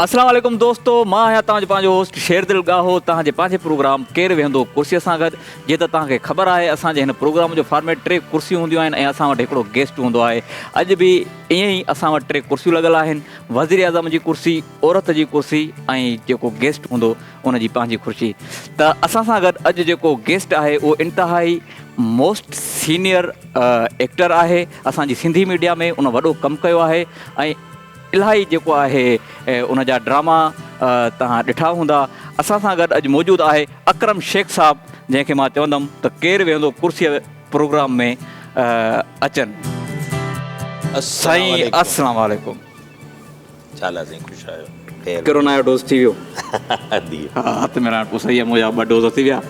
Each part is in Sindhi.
اسلام عليڪم دوستو مان آهيان توهان جو پنهنجو هوسٽ شيردل ڳاهو توهان جي پنهنجي پروگرام ڪير ويهندو ڪرسي سان گڏ جيئن ته توهان کي خبر آهي اسان جي هن پروگرام جو فارميٽ ٽي ڪرسيون هونديون آهن ۽ اسان وٽ هڪڙو گيسٽ هوندو آهي اڄ به ائين ئي اسان وٽ ٽي ڪرسيون لڳل آهن وزيراعظم جي ڪرسي عورت جي ڪرسي ۽ جيڪو گيسٽ هوندو ان جي پنهنجي خوشي ته اسان سان گڏ اڄ جيڪو گيسٽ آهي اهو انتهائي موسٽ سينيئر ايڪٽر آهي اسان جي سنڌي ميڊيا ۾ ان وڏو ڪم ڪيو آهي ۽ الاهي جيڪو آهي ان جا ڊراما توهان ڏٺا هوندا اسان سان گڏ اڄ موجود آهي اڪرم شيخ صاحب جنهن کي مان چوندم ته ڪير ويهندو ڪرسي پروگرام ۾ اچن. سائين السلام عليڪم. ڇا حال آهي سائين خوش آهيو خير. ڪرونا جو ڊوز ٿي ويو. ها هٿ ملائڻ پوء صحيح آهي منهنجا ٻه ڊوز ٿي ويا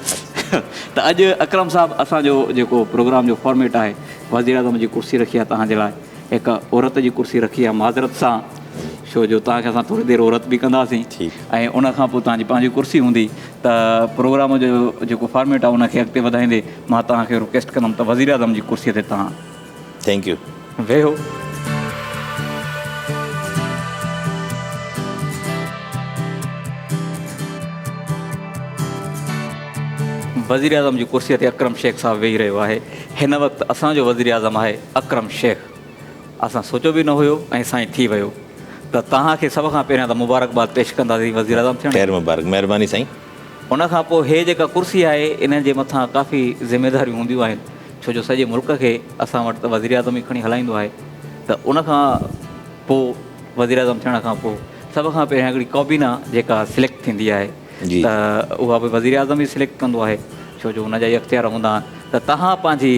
ته اڄ اڪرم صاحب اسان جو جيڪو پروگرام جو فارميٽ آهي وزيراعظم جي ڪرسي رکي آهي توهان جي لاء هڪ عورت جي ڪرسي رکي آهي معذرت سان ڇو جو توهان کي اسان ٿوري دير عورت به ڪنداسين ۽ ان کان پوء توهان جي پنهنجي ڪرسي هوندي ته پروگرام جو جيڪو فارميٽ آهي ان کي اڳتي وڌائيندي مان توهان کي رڪويسٽ ڪندم ته وزيراعظم جي ڪرسي تي توهان thank you ويهو. وزيراعظم جي ڪرسي تي اڪرم شيخ صاحب ويهي رهيو آهي هن وقت اسان جو وزيراعظم آهي اڪرم شيخ اسان سوچيو به نه هيو ۽ سائين ٿي ويو ته توهان کي سڀ کان پهريان ته مبارڪباد پيش ڪنداسين وزيراعظم ٿيڻ خير مبارڪ مهرباني سائين. ان کان پوء هي جيڪا ڪرسي آهي ان جي مٿان ڪافي ذميداريون هونديون آهن ڇو جو سڄي ملڪ کي اسان وٽ ته وزيراعظم ئي کڻي هلائيندو آهي ته ان کان پوء وزيراعظم ٿيڻ کان پوء سڀ کان پهريان هڪڙي ڪابينا جيڪا سليڪٽ ٿيندي آهي ته اها به وزيراعظم ئي سليڪٽ ڪندو آهي ڇو جو ان جا ئي اختيار هوندا آهن ته توهان پنهنجي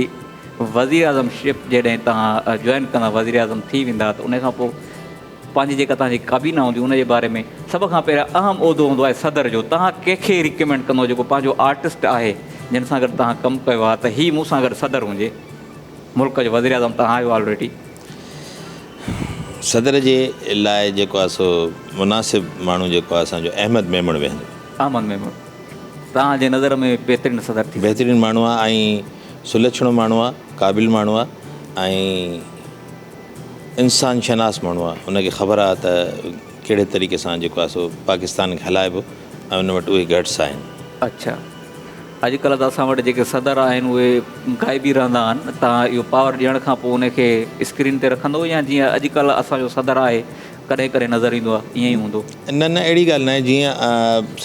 وزيراعظم شپ جڏهن توهان جوائن ڪندا وزيراعظم ٿي ويندا ته ان کان پوء پنهنجي جيڪا توهان جي ڪابينا هوندي ان جي باري ۾ سڀ کان پهريان اهم عهدو هوندو آهي صدر جو توهان ڪنهن کي ريڪمينڊ ڪندو جيڪو پنهنجو آرٽسٽ آهي جن سان گڏ توهان ڪم ڪيو آهي ته هي مون سان گڏ صدر هجي ملڪ جو وزيراعظم توهان آهيو آلريڊي. صدر جي لاء جيڪو آهي سو مناسب ماڻهو جيڪو آهي اسان جو احمد ميمڻ ويهندو. احمد ميمڻ توهان جي نظر ۾ بهترين صدر ٿي سگهي. بهترين ماڻهو آهي ۽ سلڇڻو ماڻهو آ، قابل ماڻهو آ ۽ انسان شناس ماڻهو آ، ان کي خبر آ ته ڪهڙي طريقي سان جيڪو آ سو پاڪستان کي هلائبو ۽ ان وٽ اهي گٽس آهن. اڇا اڄڪلهه ته اسان وٽ جيڪي صدر آهن اهي غائب ئي رهندا آهن توهان اهو پاور ڏيڻ کان پوء ان کي اسڪرين تي رکندو يا جيئن اڄڪلهه اسان جو صدر آهي ڪڏهن ڪڏهن نظر ايندو آهي ائين ئي هوندو؟ نه نه اهڙي ڳالهه ناهي جيئن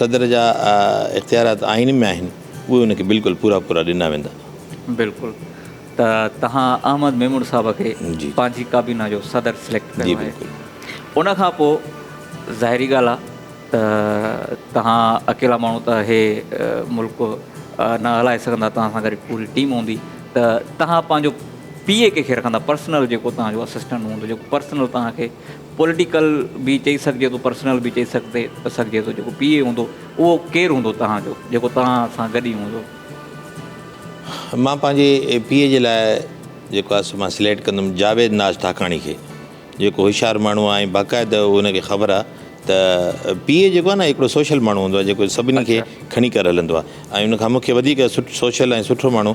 صدر جا اختيارات آئين ۾ آهن اهي ان کي بلڪل پورا پورا ڏنا ويندا. بلڪل ته توهان احمد ميمڻ صاحب کي پنهنجي ڪابينا جو صدر سليڪٽ ڪيو آهي ان کان پوء ظاهري ڳالهه آهي ته توهان اڪيلا ماڻهو ته هي ملڪ نه هلائي سگهندا توهان سان گڏ پوري ٽيم هوندي ته توهان پنهنجو پي اي ڪنهن کي رکندا پرسنل جيڪو توهان جو اسسٽنٽ هوندو جيڪو پرسنل توهان کي پوليٽيڪل به چئي سگهجي ٿو پرسنل به چئي سگهجي ٿو جيڪو پي اي هوندو اهو ڪير هوندو توهان جو جيڪو توهان سان گڏ ئي هوندو؟ مان پنهنجي پي اي جي لاء جيڪو آهي سو مان سليڪٽ ڪندم جاويد ناز ڍاڪاڻي کي جيڪو هوشيار ماڻهو آهي ۽ باقاعده ان کي خبر آهي ته پي اي جيڪو آهي نه هڪڙو سوشل ماڻهو هوندو آهي جيڪو سڀني کي کڻي ڪري هلندو آهي ۽ ان کان مون کي وڌيڪ سوشل ۽ سٺو ماڻهو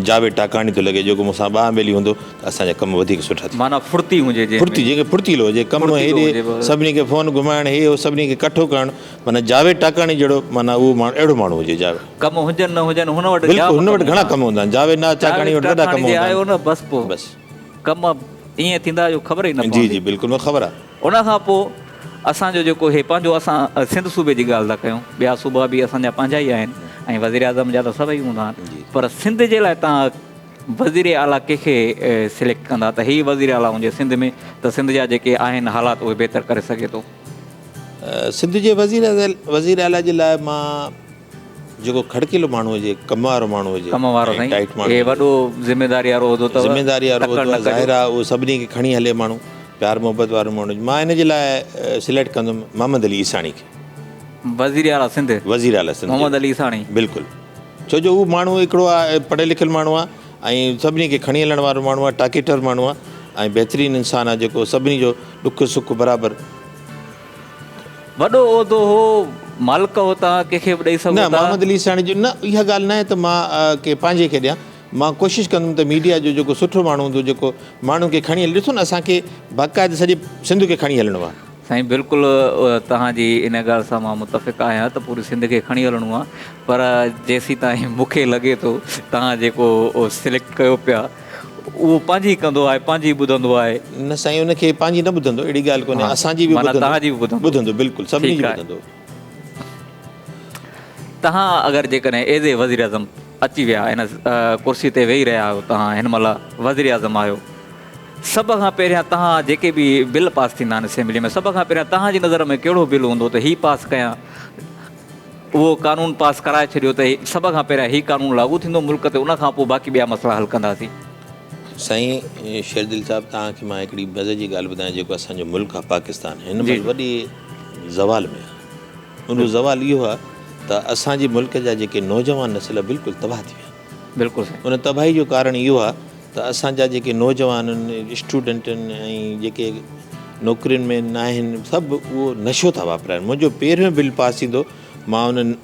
جاويد ٽاڪاڻي ٿو لڳي جيڪو مون سان ٻانهن ٻيلي هوندو ته اسان جا ڪم وڌيڪ سٺا ٿيندا. معنيٰ ڦڙتي هجي جنهن ۾. ڦڙتي جنهن کي ڦڙتيلو هجي ڪم هيڏي سڀني کي فون گهمائڻ هي هو سڀني کي ڪٺو ڪرڻ معنيٰ جاويد ٽاڪاڻي جهڙو معنيٰ اهو ماڻهو اهڙو ماڻهو هجي جاويد. ڪم هجن نه هجن هن وٽ جام بلڪل هن وٽ گهڻا ڪم هوندا آهن جاويد ناز ٽاڪاڻي وٽ وڏا ڪم هوندا آهن. آيو نه بس پوء بس ڪم ائين ٿيندا جو خبر ئي نه پوندي. جي جي بلڪل مون کي خبر آهي. ان کان پوء اسان جو جيڪو هي پنهنجو اسان سنڌ صوبي جي ڳالهه ٿا ڪيون ٻيا صوبا به اسان جا پنهنجا ئي آهن ۽ وزيراعظم جا ته سڀئي هوندا آهن پر سنڌ جي لاء توهان وزير اعليٰ ڪنهن کي سليڪٽ ڪندا ته هي وزير اعليٰ هجي سنڌ ۾ ته سنڌ جا جيڪي آهن حالات اهي بهتر ڪري سگهي ٿو. سنڌ جي وزير اعليٰ جي لاء مان جيڪو کڙڪيلو ماڻهو هجي، ڪم وارو ماڻهو هجي، ڪم وارو ۽ سائين ٽائيٽ ماڻهو هي هجي. وڏو ذميداري وارو عهدو اٿو. ذميداري وارو تڪڙ عهدو نه آهي ڪجو. ظاهر آهي اهو سڀني کي کڻي هلي ماڻهو پيار محبت وارو ماڻهو هجي. مان ان جي لاء سليڪٽ ڪندم محمد علي عيساڻي کي. وزير اعليٰ سنڌ. وزير اعليٰ سنڌ جي. محمد علي عيساڻي. بلڪل ڇو جو هو ماڻهو هڪڙو آهي پڙهيل لکيل ماڻهو آهي ۽ سڀني کي کڻي هلڻ وارو ماڻهو آهي ٽاڪيٽر ماڻهو آهي ۽ بهترين انسان آهي جيڪو سڀني جو ڏک سک برابر. وڏو عهدو هو، مالڪ هو توهان ڪنهن کي به ڏئي سگهو نه ٿا. محمد علي سياڻي جو نه اها ڳالهه ناهي ته مان ڪنهن پنهنجي کي ڏيان مان ڪوشش ڪندم ته ميڊيا جو جيڪو سٺو ماڻهو هوندو جيڪو ماڻهن کي کڻي هلي ڏسو نه اسان کي باقاعده سڄي سنڌ کي کڻي هلڻو آهي. سائين بلڪل توهان جي ان ڳالهه سان مان متفق آهيان ته پوري سنڌ کي کڻي هلڻو آهي پر جيسيتائين مون کي لڳي ٿو توهان جيڪو سليڪٽ ڪيو پيا اهو پنهنجي ڪندو آهي پنهنجي ٻڌندو آهي. نه سائين ان کي پنهنجي نه ٻڌندو اهڙي ڳالهه ڪونهي اسان جي به ٻڌندو توهان جي به ٻڌندو ٻڌندو بلڪل سڀني جي ٻڌندو. توهان اگر جيڪڏهن ايز اي وزيراعظم اچي ويا ان ڪرسي تي ويهي رهيا آهيو توهان هن مهل وزيراعظم آهيو سڀ کان پهريان توهان جيڪي به بل پاس ٿيندا آهن اسيمبلي ۾ سڀ کان پهريان توهان جي نظر ۾ ڪهڙو بل هوندو ته هي پاس ڪيان اهو قانون پاس ڪرائي ڇڏيو ته سڀ کان پهريان هي قانون لاڳو ٿيندو ملڪ تي ان کان پوء باقي ٻيا مسئلا حل ڪنداسين. سائين شيردل صاحب توهان کي مان هڪڙي مزي جي ڳالهه ٻڌايان جيڪو اسان جو ملڪ آهي پاڪستان هن مهل وڏي زوال ۾ آهي ان جو زوال اهو آهي ته اسان جي ملڪ جا جيڪي نوجوان نسل بلڪل تباهه ٿي ويا آهن. بلڪل سائين. ان تباهي جو ڪارڻ اهو آهي ته اسان جا جيڪي نوجوان آهن اسٽوڊنٽ آهن ۽ جيڪي نوڪرين ۾ ناهن سڀ اهو نشو ٿا واپرائن منهنجو پهريون بل پاس ٿيندو مان ان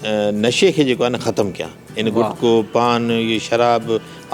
نشي کي جيڪو آهي نه ختم ڪيان ان گٽڪو پان اهي شراب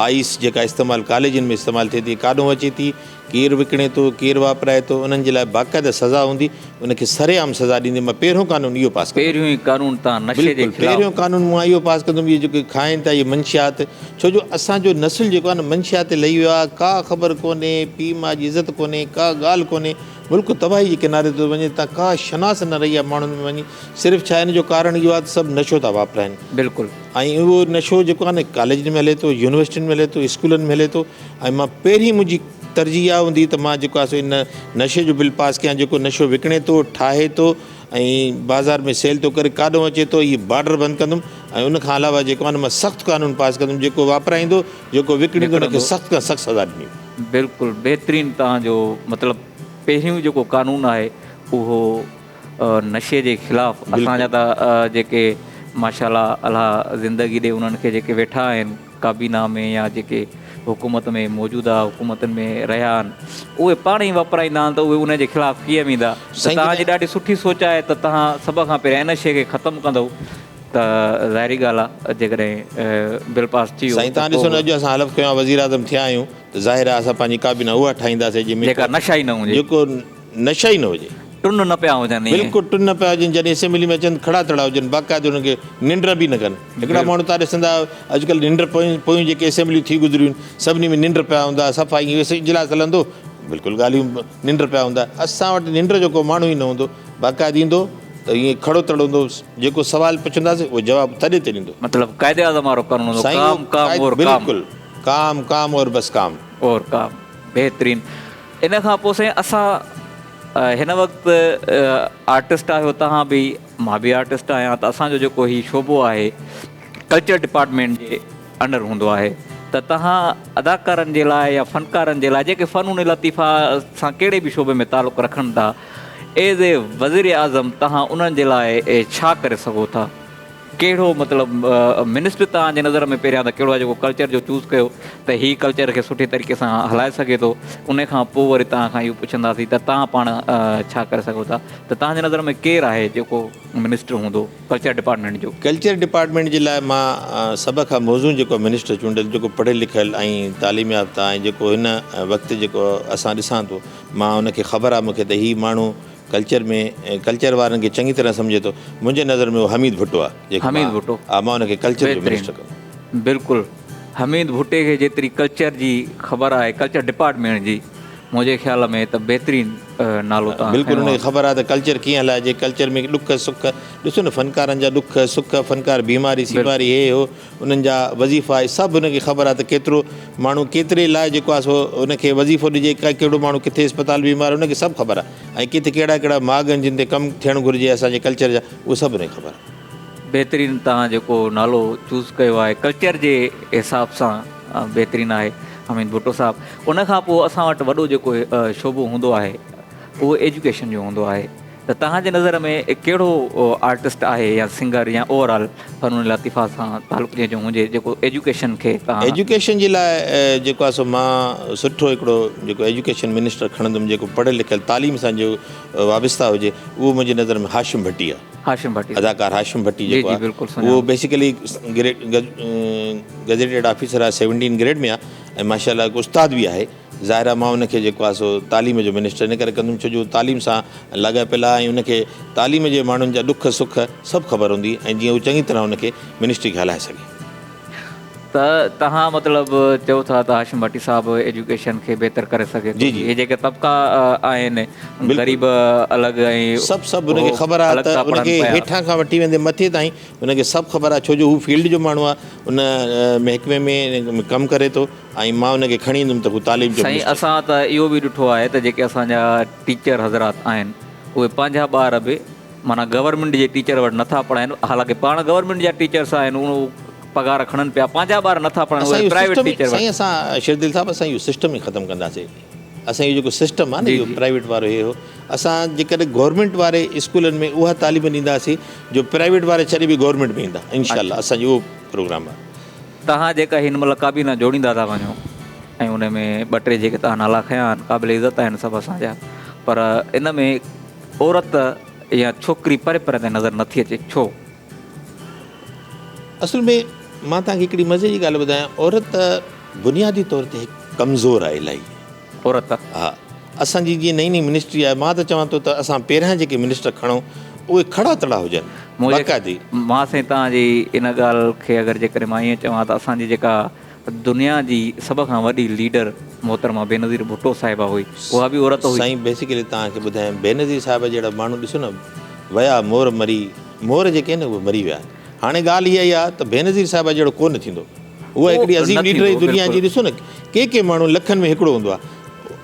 آئيس جيڪا استعمال ڪاليجن ۾ استعمال ٿئي ٿي ڪاڏهون اچي ٿي ڪير وڪڻي ٿو ڪير واپرائي ٿو انهن جي لاء باقاعده سزا هوندي ان کي سرعام سزا ڏيندي مان پهريون قانون اهو پاس ڪندم. پهريون ئي قانون تان نشي جي خلاف. پهريون قانون مان اهو پاس ڪندم اهي جيڪي کائن ٿا اهي منشيات ڇو جو اسان جو نسل جيڪو آهي نه منشيات تي لهي ويو آهي ڪا خبر ڪونهي پيء ماء جي عزت ڪونهي ڪا ڳالهه ڪونهي ملڪ تباهي جي ڪناري تي ٿو وڃي تان ڪا شناس نه رهي آهي ماڻهن ۾ وڃي صرف ڇا ان جو ڪارڻ اهو آهي ته سڀ نشو ٿا واپرائن. بلڪل. ۽ اهو نشو جيڪو آهي نه ڪاليجن ۾ هلي ٿو يونيورسٽين ۾ هلي ٿو اسڪولن ۾ هلي ٿو ۽ مان پهرين منهنجي ترجيح اها هوندي ته مان جيڪو آهي سو ان نشي جو بل پاس ڪيان جيڪو نشو وڪڻي ٿو ٺاهي ٿو ۽ بازار ۾ سيل ٿو ڪري ڪاڏهون اچي ٿو هي بارڊر بند ڪندم ۽ ان کان علاوه جيڪو آهي نه مان سخت قانون پاس ڪندم جيڪو واپرائيندو جيڪو وڪڻيندو ان کي سخت کان سخت سزا ڏني ويندي. بلڪل بهترين توهان جو مطلب پهريون جيڪو قانون آهي اهو نشي جي خلاف اسان جا ته جيڪي ماشاءالله الله زندگي ڏي انهن کي جيڪي ويٺا آهن ڪابينا ۾ يا جيڪي حڪومت ۾ موجوده حڪومتن ۾ رهيا آهن اهي پاڻ ئي واپرائيندا آهن ته اهي ان جي خلاف ڪيئن ويندا ته توهان جي ڏاڍي سٺي سوچ آهي ته توهان سڀ کان پهريان ان شي کي ختم ڪندو ته ظاهري ڳالهه آهي جيڪڏهن بل پاس ٿي ويو سائين توهان ڏسو نه اڄ اسان حلف کنيو آهي وزيراعظم ٿيا آهيون ته ظاهر آهي اسان پنهنجي ڪابينا اها ٺاهينداسين جنهن ۾ جيڪا نشا ئي نه هجي جيڪو نشا ئي نه هجي. ٽن نه پيا هجن ائين. بلڪل ٽن نه پيا هجن جڏهن اسيمبلي ۾ اچن کڙا تڙا هجن باقاعده انهن کي ننڊ به نه ڪن هڪڙا ماڻهو تان ڏسندا آهيو اڄڪلهه ننڊ پويون پويون جيڪي اسيمبليون ٿي گذريون آهن سڀني ۾ ننڊ پيا هوندا صفا ائين اجلاس هلندو بلڪل ڳالهيون ننڊ پيا هوندا اسان وٽ ننڊ جو ڪو ماڻهو ئي نه هوندو باقاعده ايندو ته ائين کڙو تڙو هوندو جيڪو سوال پڇنداسين اهو جواب تڏي تي ڏيندو. مطلب قائد اعظم وارو قانون هوندو ڪام ڪام اور ڪام. بلڪل ڪام ڪام اور بس ڪام. اور ڪام بهترين. ان کان پوء سائين اسان هن وقت آرٽسٽ آهيو توهان به مان به آرٽسٽ آهيان ته اسان جو جيڪو هي شعبو آهي ڪلچر ڊپارٽمينٽ جي انڊر هوندو آهي ته توهان اداڪارن جي لاء يا فنڪارن جي لاء جيڪي فنون لطيفه سان ڪهڙي به شعبي ۾ تعلق رکن ٿا ايز اي وزير اعظم توهان انهن جي لاء ڇا ڪري سگهو ٿا؟ ڪهڙو مطلب منسٽر توهان جي نظر ۾ پهريان ته ڪهڙو آهي جيڪو ڪلچر جو چوز ڪيو ته هي ڪلچر کي سٺي طريقي سان هلائي سگهي ٿو ان کان پوء وري توهان کان اهو پڇنداسين ته توهان پاڻ ڇا ڪري سگهو ٿا ته توهان جي نظر ۾ ڪير آهي جيڪو منسٽر هوندو ڪلچر ڊپارٽمينٽ جو. ڪلچر ڊپارٽمينٽ جي لاء مان سڀ کان موزون جيڪو منسٽر چونڊيل جيڪو پڙهيل لکيل ۽ تعليم يافته ۽ جيڪو هن وقت جيڪو اسان ڏسان ٿو مان ان کي خبر آهي مون کي ته هي ماڻهو ڪلچر ۾ ڪلچر وارن کي چڱي طرح سمجهي ٿو منهنجي نظر ۾ اهو حميد ڀٽو آهي جيڪو حميد ڀٽو ها مان ان کي ڪلچر جو منسٽر ڪندم. بلڪل حميد ڀٽي کي جيتري ڪلچر جي خبر آهي ڪلچر ڊپارٽمينٽ جي منهنجي خيال ۾ ته بهترين نالو توهان بلڪل ان کي خبر آهي ته ڪلچر ڪيئن هلائجي ڪلچر ۾ ڏک سک ڏسو نه فنڪارن جا ڏک سک فنڪار بيماري سيماري هي هو انهن جا وظيفا اهي سڀ هن کي خبر آهي ته ڪيترو ماڻهو ڪيتري لاء جيڪو آهي سو ان کي وظيفو ڏجي ڪهڙو ماڻهو ڪٿي اسپتال بيمار ان کي سڀ خبر آهي ۽ ڪٿي ڪهڙا ڪهڙا ماڳ آهن جن تي ڪم ٿيڻ گهرجي اسان جي ڪلچر جا اهو سڀ ان کي خبر آهي. بهترين توهان جيڪو نالو چوز ڪيو آهي ڪلچر جي حساب سان بهترين آهي حميد ڀٽو صاحب ان کان پوء اسان وٽ وڏو جيڪو شعبو هوندو آهي اهو ايجوڪيشن جو هوندو آهي ته توهان جي نظر ۾ ڪهڙو آرٽسٽ آهي يا سنگر يا اوور آل فنون لطيفه سان تعلق جنهن جو هجي جيڪو ايجوڪيشن کي توهان. ايجوڪيشن جي لاء جيڪو آهي سو مان سٺو هڪڙو جيڪو ايجوڪيشن منسٽر کڻندم جيڪو پڙهيل لکيل تعليم سان جو وابسته هجي اهو منهنجي نظر ۾ هاشم ڀٽي آهي. هاشم ڀٽي. اداڪار هاشم ڀٽي جيڪو آهي اهو بيسيڪلي گزيٽيڊ آفيسر آهي سيونٽين گريڊ ۾ آهي ۽ ماشاء الله هڪ استاد به آهي. ظاهر آهي مان ان کي جيڪو آهي سو تعليم جو منسٽر ان ڪري ڪندم ڇو جو هو تعليم سان لاڳاپيل آهي ۽ ان کي تعليم جي ماڻهن جا ڏک سک سڀ خبر هوندي ۽ جيئن هو چڱي طرح ان کي منسٽري کي هلائي سگهي. ته توهان مطلب چئو ٿا ته هاشم ڀٽي صاحب ايجوڪيشن کي بهتر ڪري سگهي ٿو. جي جي. هي جيڪي طبقا آهن غريب الڳ ۽ سڀ سڀ ان کي خبر آهي ته ان کي هيٺان کان وٺي ويندي مٿي تائين ان کي سڀ خبر آهي ڇو جو هو فيلڊ جو ماڻهو آهي ان محڪمي ۾ ڪم ڪري ٿو ۽ مان ان کي کڻي ايندم ته هو تعليم جو سائين اسان ته اهو به ڏٺو آهي ته جيڪي اسان جا ٽيچر حضرات آهن اهي پنهنجا ٻار به معنيٰ گورنمينٽ جي ٽيچر وٽ نٿا پڙهائن حالانڪه پاڻ گورنمينٽ جا ٽيچرس آهن اهو پگهار کڻن پيا پنهنجا ٻار نٿا پڙهائن اهي پرائيويٽ ٽيچر وٽ. سائين اسان شيردل صاحب اسان اهو سسٽم ئي ختم ڪنداسين اسان اهو جيڪو سسٽم آهي نه اهو پرائيويٽ وارو هي هو اسان جيڪڏهن گورنمينٽ واري اسڪولن ۾ اها تعليم ڏينداسين جو پرائيويٽ وارا ڇڏي به گورنمينٽ ۾ ايندا انشاء الله اسان جو اهو پروگرام آهي. توهان جيڪا هن مهل ڪابينا جوڙيندا ٿا وڃو ۽ ان ۾ ٻه ٽي جيڪي توهان نالا کنيا آهن قابل عزت آهن سڀ اسان جا پر ان ۾ عورت يا ڇوڪري پري پري تائين نظر نٿي اچي ڇو؟ اصل ۾ مان توهان کي هڪڙي مزي جي ڳالهه ٻڌايان عورت بنيادي طور تي ڪمزور آهي الاهي. عورت. ها اسان جي جيئن نئين نئين منسٽري آهي مان ته چوان ٿو ته اسان پهريان جيڪي منسٽر کڻون اهي کڙا تڙا هجن باقاعدي. مان سائين توهان جي ان ڳالهه کي اگر جيڪڏهن مان ائين چوان ته اسان جي جيڪا دنيا جي سڀ کان وڏي ليڊر محترمه بينظير ڀٽو صاحبه هئي اها به عورت هئي. سائين بيسيڪلي توهان کي ٻڌايان بينظير صاحبه جهڙا ماڻهو ڏسو نه ويا مور مري مور جيڪي آهن نه اهي مري ويا هاڻي ڳالهه اها ئي آهي ته بينظير صاحبه جهڙو ڪو نه ٿيندو. اها هڪڙي عظيم ليڊر هئي دنيا جي ڏسو نه ڪي ڪي ماڻهو لکن ۾ هڪڙو هوندو آهي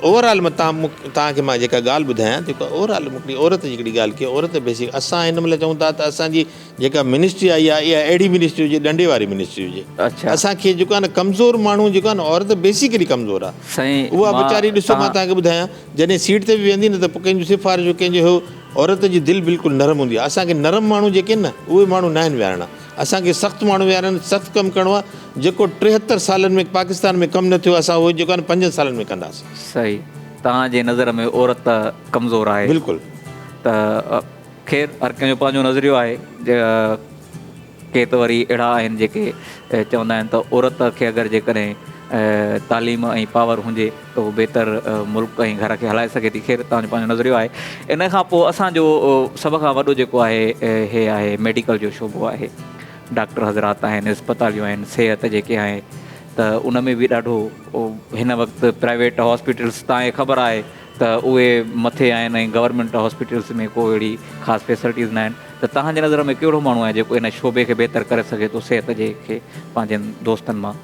اوور آل مان توهان کي مان جيڪا ڳالهه ٻڌايان جيڪا اوور آل هڪڙي عورت جي هڪڙي ڳالهه ڪئي عورت بيسڪ اسان هن مهل چئون ٿا ته اسان جي جيڪا منسٽري آئي آهي اها اهڙي منسٽري هجي ڏنڊي واري منسٽري هجي اسان کي جيڪو آهي نه ڪمزور ماڻهو جيڪو آهي نه عورت بيسيڪلي ڪمزور آهي اها ويچاري ڏسو مان توهان کي ٻڌايان جڏهن سيٽ تي به ويهندي نه ته پوء ڪنهن جون سفارشون ڪنهن جو هو عورت جي دل بلڪل نرم هوندي آهي اسان کي نرم ماڻهو جيڪي آهن نه اهي ماڻهو نه آهن ويهارڻا اسان کي سخت ماڻهو ويهارڻا آهن سخت ڪم ڪرڻو آهي جيڪو 73 سالن ۾ پاڪستان ۾ ڪم نه ٿيو اسان اهو جيڪو آهي نه پنجن سالن ۾ ڪنداسين. صحيح توهان جي نظر ۾ عورت ڪمزور آهي. بلڪل. ته خير هر ڪنهن جو پنهنجو نظريو آهي ڪي ته وري اهڙا آهن جيڪي چوندا آهن ته عورت کي اگر جيڪڏهن تعليم ۽ پاور هجي ته هو بهتر ملڪ ۽ گهر کي هلائي سگهي ٿي خير توهان جو پنهنجو نظريو آهي ان کان پوء اسان جو سڀ کان وڏو جيڪو آهي هي آهي ميڊيڪل جو شعبو آهي ڊاڪٽر حضرات آهن اسپتاليون آهن صحت جيڪي آهي ته ان ۾ به ڏاڍو هن وقت پرائيويٽ هاسپيٽلس تان کي خبر آهي ته اهي مٿي آهن ۽ گورنمينٽ هاسپيٽلس ۾ ڪو اهڙي خاص فيسلٽيز نه آهن ته توهان جي نظر ۾ ڪهڙو ماڻهو آهي جيڪو ان شعبي کي بهتر ڪري سگهي ٿو صحت جي کي پنهنجن دوستن مان.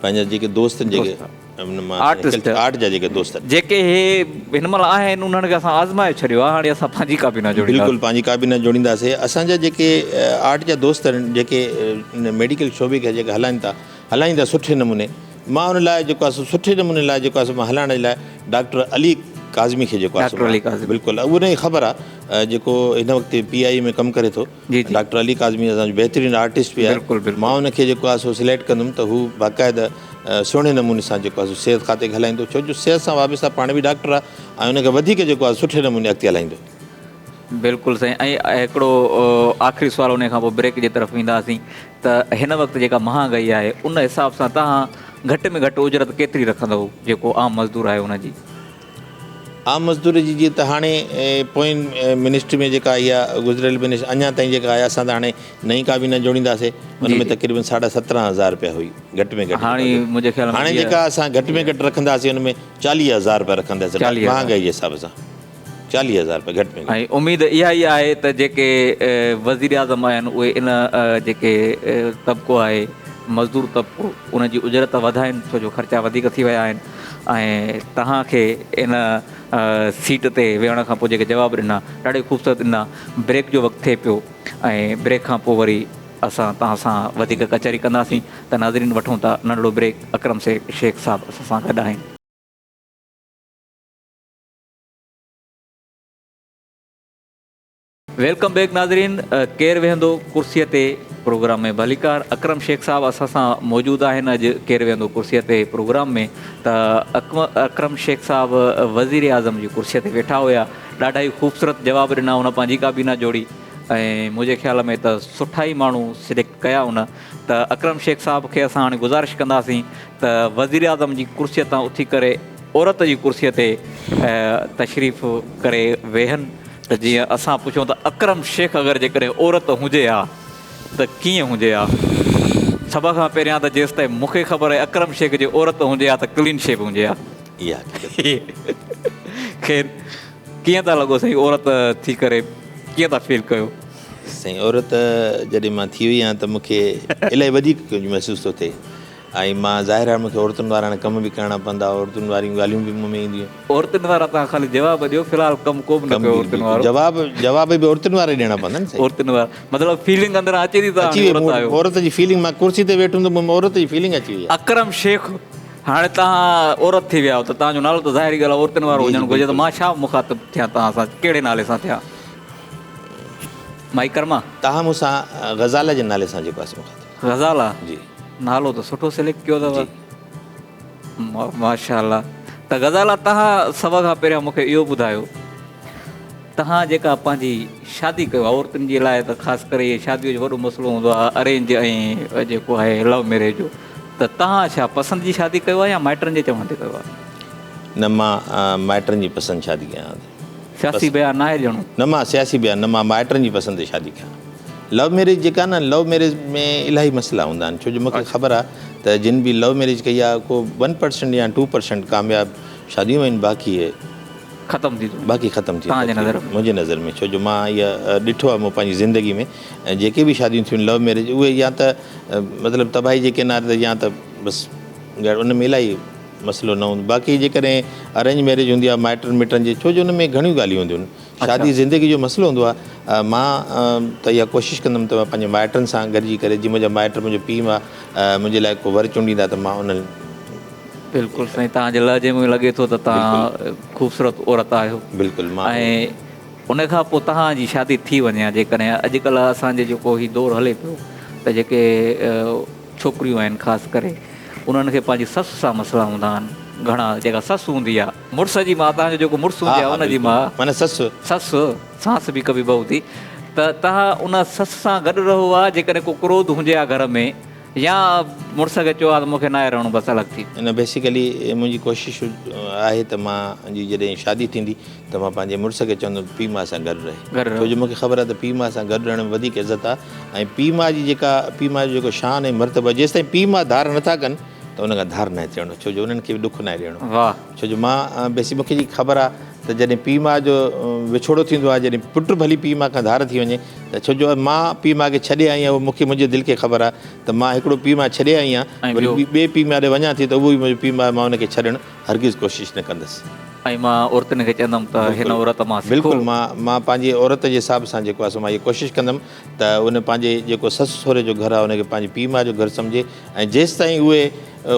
پنهنجا جيڪي دوست آهن جيڪي ان مان آرٽسٽ آرٽ جا جيڪي دوست آهن. جيڪي هي هن مهل آهن انهن کي اسان آزمائي ڇڏيو آهي هاڻي اسان پنهنجي ڪابينا جوڙينداسين. بلڪل پنهنجي ڪابينا جوڙينداسين اسان جا جيڪي آرٽ جا دوست آهن جيڪي ميڊيڪل شعبي کي جيڪي هلائن ٿا هلائين ٿا سٺي نموني مان ان لاء جيڪو آهي سو سٺي نموني لاء جيڪو آهي سو مان هلائڻ جي لاء ڊاڪٽر علي ڪاظمي کي جيڪو آهي ڊاڪٽر علي ڪاظمي بلڪل ان کي خبر آهي جيڪو هن وقت پي آء اي ۾ ڪم ڪري ٿو ڊاڪٽر علي ڪاظمي اسان جو بهترين آرٽسٽ به آهي مان ان کي جيڪو آهي سو سليڪٽ ڪندم ته هو باقاعده سهڻي نموني سان جيڪو آهي سو صحت کاتي کي هلائيندو ڇو جو صحت سان وابسته پاڻ به ڊاڪٽر آهي ۽ ان کي وڌيڪ جيڪو آهي سٺي نموني اڳتي هلائيندو. بلڪل سائين ۽ هڪڙو آخري سوال ان کان پوء بريڪ جي طرف وينداسين ته هن وقت جيڪا مهانگائي آهي ان حساب سان توهان گهٽ ۾ گهٽ اجرت ڪيتري رکندؤ جيڪو عام مزدور آهي ان جي؟ عام مزدور جي جيئن ته هاڻي پوئين منسٽري ۾ جيڪا آئي آهي گذريل منسٽري اڃا تائين جيڪا آئي اسان ته هاڻي نئين ڪابينا جوڙينداسين ان ۾ تقريبن ساڍا سترهن هزار رپيا هئي گهٽ ۾ گهٽ هاڻي منهنجي خيال ۾ هاڻي جيڪا اسان گهٽ ۾ گهٽ رکنداسين ان ۾ چاليهه هزار رپيا رکنداسين مهانگائي جي حساب سان. 40 هزار رپيا گهٽ ۾ گهٽ. ۽ اميد اها ئي آهي ته جيڪي وزيراعظم آهن اهي ان جيڪي طبقو آهي مزدور طبقو ان جي اجرت وڌائين ڇو جو خرچا وڌيڪ ٿي ويا آهن ۽ توهان کي ان سيٽ تي ويهڻ کان پوء جيڪي جواب ڏنا ڏاڍي خوبصورت ڏنا بريڪ جو وقت ٿئي پيو ۽ بريڪ کان پوء وري اسان توهان سان وڌيڪ ڪچهري ڪنداسين ته ناظرين وٺون ٿا ننڍڙو بريڪ اڪرم شيخ صاحب اسان سان گڏ آهن. Welcome back ناظرين ڪير ويهندو ڪرسي تي پروگرام ۾ ڀليڪار اڪرم شيخ صاحب اسان سان موجود آهن اڄ ڪير ويهندو ڪرسي تي پروگرام ۾ ته اڪرم شيخ صاحب وزير اعظم جي ڪرسي تي ويٺا هيا ڏاڍا ئي خوبصورت جواب ڏنا هن پنهنجي ڪابينا جوڙي ۽ منهنجي خيال ۾ ته سٺا ئي ماڻهو سليڪٽ ڪيا هن ته اڪرم شيخ صاحب کي اسان هاڻي گذارش ڪنداسين ته وزير اعظم جي ڪرسي تان اٿي ڪري عورت جي ڪرسيء تي تشريف ڪري ويهن ته جيئن اسان پڇون ته اڪرم شيخ اگر جيڪڏهن عورت هجي ها ته ڪيئن هجي ها؟ سڀ کان پهريان ته جيستائين مون کي خبر آهي اڪرم شيخ جي عورت هجي ها ته ڪلين شيو هجي ها. اها حقيقت. خير ڪيئن ٿا لڳو سائين عورت ٿي ڪري ڪيئن ٿا فيل ڪيو؟ سائين عورت جڏهن مان ٿي وئي آهيان ته مون کي الائي وڌيڪ ڪجهه محسوس ٿو ٿئي ۽ مان ظاهر آهي مون کي عورتن وارا هاڻي ڪم به ڪرڻا پوندا عورتن واريون ڳالهيون به مون ۾ اينديون. عورتن وارا توهان خالي جواب ڏيو في الحال ڪم ڪو به نه ڪيو عورتن وارو. جواب جواب به عورتن وارا ئي ڏيڻا پوندا نه سائين. عورتن وارا مطلب فيلنگ اندران اچي ٿي توهان اچي وئي مون عورت جي فيلنگ مان ڪرسي تي ويٺم ته مون ۾ عورت جي فيلنگ اچي وئي. اڪرم شيخ هاڻي توهان عورت ٿي ويا آهيو ته توهان جو نالو ته ظاهري ڳالهه آهي عورتن وارو هجڻ گهرجي ته مان ڇا مخاطب ٿيان توهان سان ڪهڙي نالي سان ٿيان مائي ڪرما. توهان مون سان غزاله جي نالي سان جيڪو آهي سو مخاطب. غزاله جي. نالو ته سٺو سليڪٽ ڪيو اٿو. ماشاء الله ته غزاله توهان سڀ کان پهريان مون کي اهو ٻڌايو توهان جيڪا پنهنجي شادي ڪيو عورتن جي لاء ته خاص ڪري اهي شادي جو وڏو مسئلو هوندو آهي ارينج ۽ جيڪو آهي لو ميريج جو ته توهان ڇا پسند جي شادي ڪيو آهي يا مائٽن جي چوڻ تي ڪيو آهي؟ نه مان مائٽن جي پسند شادي ڪيان. سياسي بيان ناهي ڏيڻو. نه مان سياسي بيان نه مان مائٽن جي پسند تي شادي ڪيان. لو ميريج جيڪا نه لو ميريج ۾ الاهي مسئلا هوندا آهن ڇو جو مونکي خبر آهي ته جن به لو ميريج ڪئي آهي ڪو ون پرسنٽ يا ٽو پرسنٽ ڪامياب شاديون آهن باقي ختم ٿي ٿو باقي ختم ٿي توهان جي نظر ۾ منهنجي نظر ۾ ڇو جو مان اها ڏٺو آهي مون پنهنجي زندگي ۾ جيڪي به شاديون ٿيون لو ميريج اهي يا ته مطلب تباهي جي ڪناري تي يا ته بس ان ۾ الاهي مسئلو نه هوندو باقي جيڪڏهن ارينج ميريج هوندي آهي مائٽن مٽن جي ڇو جو ان ۾ گهڻيون ڳالهيون هونديون آهن شادي زندگي جو مسئلو هوندو آهي مان ته اها ڪوشش ڪندم ته مان پنهنجي مائٽن سان گڏجي ڪري جي منهنجا مائٽ منهنجو پيء ماء منهنجي لاء ڪو ور چونڊيندا ته مان انهن بلڪل سائين توهان جي لهجي ۾ لڳي ٿو ته توهان خوبصورت عورت آهيو بلڪل مان ۽ ان کان پوء توهان جي شادي ٿي وڃي ها جيڪڏهن اڄڪلهه اسان جي جيڪو هي دور هلي پيو ته جيڪي ڇوڪريون آهن خاص ڪري انهن کي پنهنجي سس سان مسئلا هوندا آهن گهڻا جيڪا سس هوندي آهي مڙس جي ماء توهان جو جيڪو مڙس هوندي آهي ان جي ماء معنيٰ سس سس ساس به ڪڀي بهو ٿي ته توهان ان سس سان گڏ رهو ها جيڪڏهن ڪو ڪروڌ هجي ها گهر ۾ يا مڙس کي چئو ها ته مون کي ناهي رهڻو بس الڳ ٿي. نه بيسيڪلي منهنجي ڪوشش آهي ته مان جي جڏهن شادي ٿيندي ته مان پنهنجي مڙس کي چوندم ته پيء ماء سان گڏ رهي ڇو جو مون کي خبر آهي ته پيء ماء سان گڏ رهڻ ۾ وڌيڪ عزت آهي ۽ پيء ماء جي جيڪا پيء ماء جو جيڪو شان ۽ مرتبو آهي جيستائين پيء ماء ڌار نٿا ڪن ته ان کان ڌار ناهي ٿيڻو ڇو جو انهن کي به ڏک ناهي ڏيڻو ڇو جو مان بيسي مون کي جي خبر آهي ته جڏهن پيء ماء جو وڇوڙو ٿيندو آهي جڏهن پٽ ڀلي پيء ماء کان ڌار ٿي وڃي ته ڇو جو مان پيء ماء کي ڇڏي آئي آهيان اهو مون کي منهنجي دل کي خبر آهي ته مان هڪڙو پيء ماء ڇڏي آئي آهيان وري ٻئي پيء ماء ڏي وڃان ٿي ته اهو به منهنجو پيء ماء مان ان کي ڇڏڻ هرگز ڪوشش نه ڪندس. ۽ مان عورتن کي چوندم ته هن عورت مان سکو. بلڪل مان مان پنهنجي عورت جي حساب سان جيڪو آهي سو مان اها ڪوشش ڪندم ته ان پنهنجي جيڪو سس سهري جو گهر آهي ان کي پنهنجي پيء ماء جو گهر سمجهي ۽ جيستائين اهي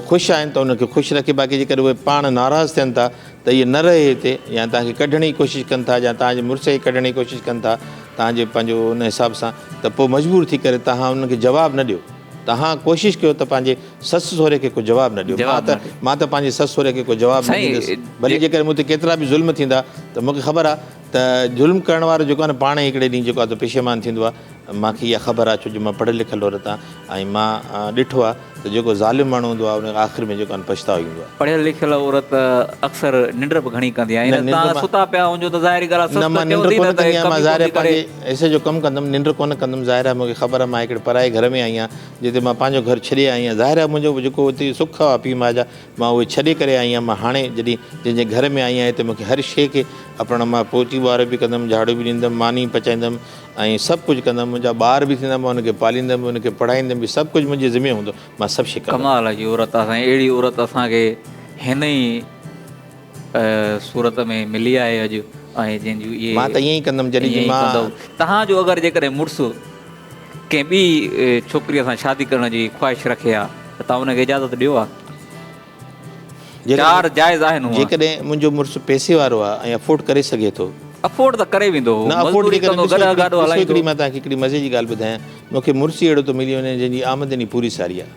خوش آهن ته انهن کي خوش رکي باقي جيڪڏهن اهي پاڻ ناراض ٿين ٿا ته اهي نه رهي هتي يا توهان کي ڪڍڻ جي ڪوشش ڪن ٿا يا توهان جي مڙس کي ڪڍڻ جي ڪوشش ڪن ٿا توهان جي پنهنجو ان حساب سان ته پوء مجبور ٿي ڪري توهان انهن کي جواب نه ڏيو. توهان ڪوشش ڪيو ته پنهنجي سس سهري کي ڪو جواب نه ڏيو. مان ته مان ته پنهنجي سس سهري کي ڪو جواب نه ڏيندس. ڀلي جيڪڏهن مون تي ڪيترا به ظلم ٿيندا ته مون کي خبر آهي ته ظلم ڪرڻ وارو جيڪو آهي نه پاڻ ئي هڪڙي ڏينهن جيڪو آهي سو پشيمان ٿيندو آهي. مان کي اها خبر آهي ڇو جو مان پڙهيل لکيل عورت آهيان ۽ مان ڏٺو آهي ته جيڪو ظالم ماڻهو هوندو آهي ان کي آخر ۾ جيڪو آهي نه پڇتاء ايندو آهي. پڙهيل لکيل عورت اڪثر ننڊ به گهڻي ڪندي آهي. نه ننڊ توهان ستا پيا هجو ته ظاهري ڳالهه آهي نه سس مان ته ننڊ چوندي ڪونه نه ته ڪندي آهيان ڪم مان ئي ظاهر ڪونه آهي ٿي ڪري. پنهنجي حصي جو ڪم ڪندم ننڊ ڪونه ڪندم ظاهر آهي مون کي خبر آهي مان هڪڙي پرائي گهر ۾ آئي آهيان جتي مان پنهنجو گهر ڇڏي آئي آهيان ظاهر آهي منهنجو جيڪو اتي سک هئا پيء ماء جا مان اهي ڇڏي ڪري آئي آهيان مان هاڻي جڏهن جنهن جي گهر ۾ آئي آهيان هتي مون کي هر شيء کي اپنائڻ مان پوچي ٻهارو به ڪندم جهاڙو به ڏيندم ماني پچائيندم ۽ سڀ ڪجهه ڪندم منهنجا ٻار به ٿيندا مان انهن کي پاليندم انهن کي پڙهائيندم به سڀ ڪجهه منهنجي ذمي هوندو مان سڀ شيء ڪندم. ڪمال جي عورت آ سائين اهڙي عورت اسان کي هن ئي صورت ۾ ملي آهي اڄ ۽ جنهن جون اهي مان ته ائين ئي ڪندم جڏهن ائين جي ئي مان ڪندؤ توهان جو اگر جيڪڏهن مڙس ڪنهن ٻي ڇوڪريء سان شادي ڪرڻ جي خواهش رکي ها ته توهان ان کي اجازت ڏيو ها؟ چار جائز آهن هونئن. جيڪڏهن منهنجو مڙس پئسي وارو آهي ۽ افورڊ ڪري سگهي ٿو. افورڊ ته ڪري ويندو هو نه افورڊ مزدوري جيڪڏهن ڪندو ڏسو گڏهه هڪڙي گاڏو ڏسو هلائيندو. هڪڙي مان توهان کي هڪڙي مزي جي ڳالهه ٻڌايان مون کي مڙس ئي اهڙو ٿو ملي وڃي جنهن جي آمدني پوري ساري آهي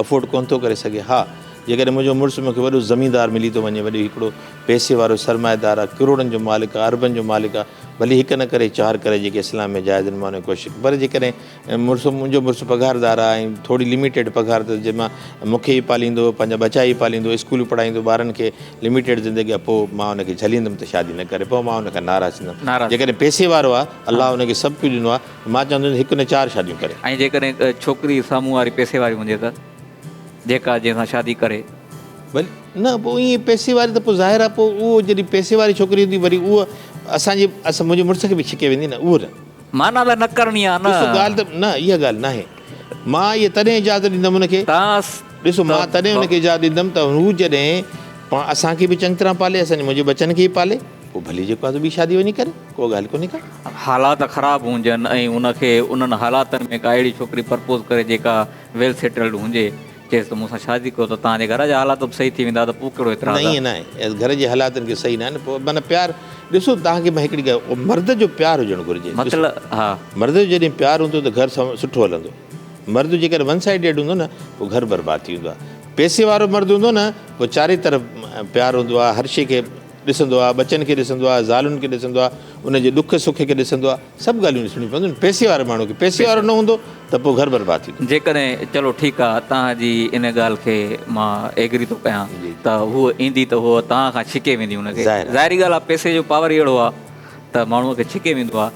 افورڊ ڪونه ٿو ڪري سگهي ها جيڪڏهن منهنجو مڙس مون کي وڏو زميندار ملي ٿو وڃي وڏي هڪڙو پئسي وارو سرمائيدار آهي ڪروڙن جو مالڪ آهي اربن جو مالڪ آهي ڀلي هڪ نه ڪري چار ڪري جيڪي اسلام ۾ جائز آهن مان ان جي ڪوشش پر جيڪڏهن مڙس منهنجو مڙس پگهاردار آهي ۽ ٿوري لميٽيڊ پگهار اٿس جنهن مان مون کي ئي پاليندو پنهنجا ٻچا ئي پاليندو اسڪول پڙهائيندو ٻارن کي لميٽيڊ زندگي آهي پوء مان ان کي جهليندم ته شادي نه ڪري پوء مان ان کان ناراض ٿيندم جيڪڏهن پئسي وارو آهي الله ان کي سڀ ڪجهه ڏنو آهي ته مان چوندس هڪ نه چار شاديون ڪري. ۽ جيڪڏهن ڇوڪري سامهون واري پئسي واري هجي ته جيڪا جنهن سان شادي ڪري. ڀلي نه پوء ائين پئسي واري ته پوء ظاهر آهي پوء اهو جڏهن پئسي واري ڇوڪري هوندي وري اهو اسان جي اسان منهنجي مڙس کي به ڇڪي ويندي نه اهو نه. معنيٰ ته نه ڪرڻي آهي نه. ڏسو ڳالهه ته نه اها ڳالهه ناهي مان اها تڏهن اجازت ڏيندم ان کي. تان ڏسو مان تڏهن ان کي اجازت ڏيندم ته هو جڏهن پاڻ اسان کي به چڱي طرح پالي اسان جي منهنجي ٻچن کي به پالي پوء ڀلي جيڪو آهي سو ٻي شادي وڃي ڪري ڪو ڳالهه ڪونهي ڪا. حالات خراب هجن ۽ ان کي انهن حالاتن ۾ ڪا اهڙي ڇوڪري پرپوز ڪري جيڪا ويل سيٽلڊ هجي چيس ته مون سان شادي ڪيو ته توهان جي گهر جا حالات به صحيح ٿي ويندا ته پوء ڪهڙو اعتراض نه آهي. ائين ناهي گهر جي حالاتن کي صحيح ناهي نه پوء معنيٰ پيار ڏسو توهان کي مان هڪڙي ڳالهه مرد جو پيار هجڻ گهرجي ڏسو مطلب ها. مرد جو جڏهن پيار هوندو ته گهر سٺو هلندو مرد جيڪڏهن ون سائيڊيڊ هوندو نه پوء گهر برباد ٿي ويندو آهي پئسي وارو مرد هوندو نه پوء چارئي طرف پيار هوندو آهي هر شيء کي ڏسندو آهي ٻچن کي ڏسندو آهي زالن کي ڏسندو آهي ان جي ڏک سک کي ڏسندو آهي سڀ ڳالهيون ڏسڻيون پونديون آهن پئسي واري ماڻهو کي پئسي وارو نه هوندو ته پوء گهر برباد ٿي ويندو. جيڪڏهن چلو ٺيڪ آ توهان جي ان ڳالهه کي مان ايگري ٿو ڪيان ته هوء ايندي ته هوء توهان کان ڇڪي ويندي ان کي ظاهري ڳالهه آ پئسي جو پاور ئي اهڙو آ ته ماڻهوء کي ڇڪي ويندو آ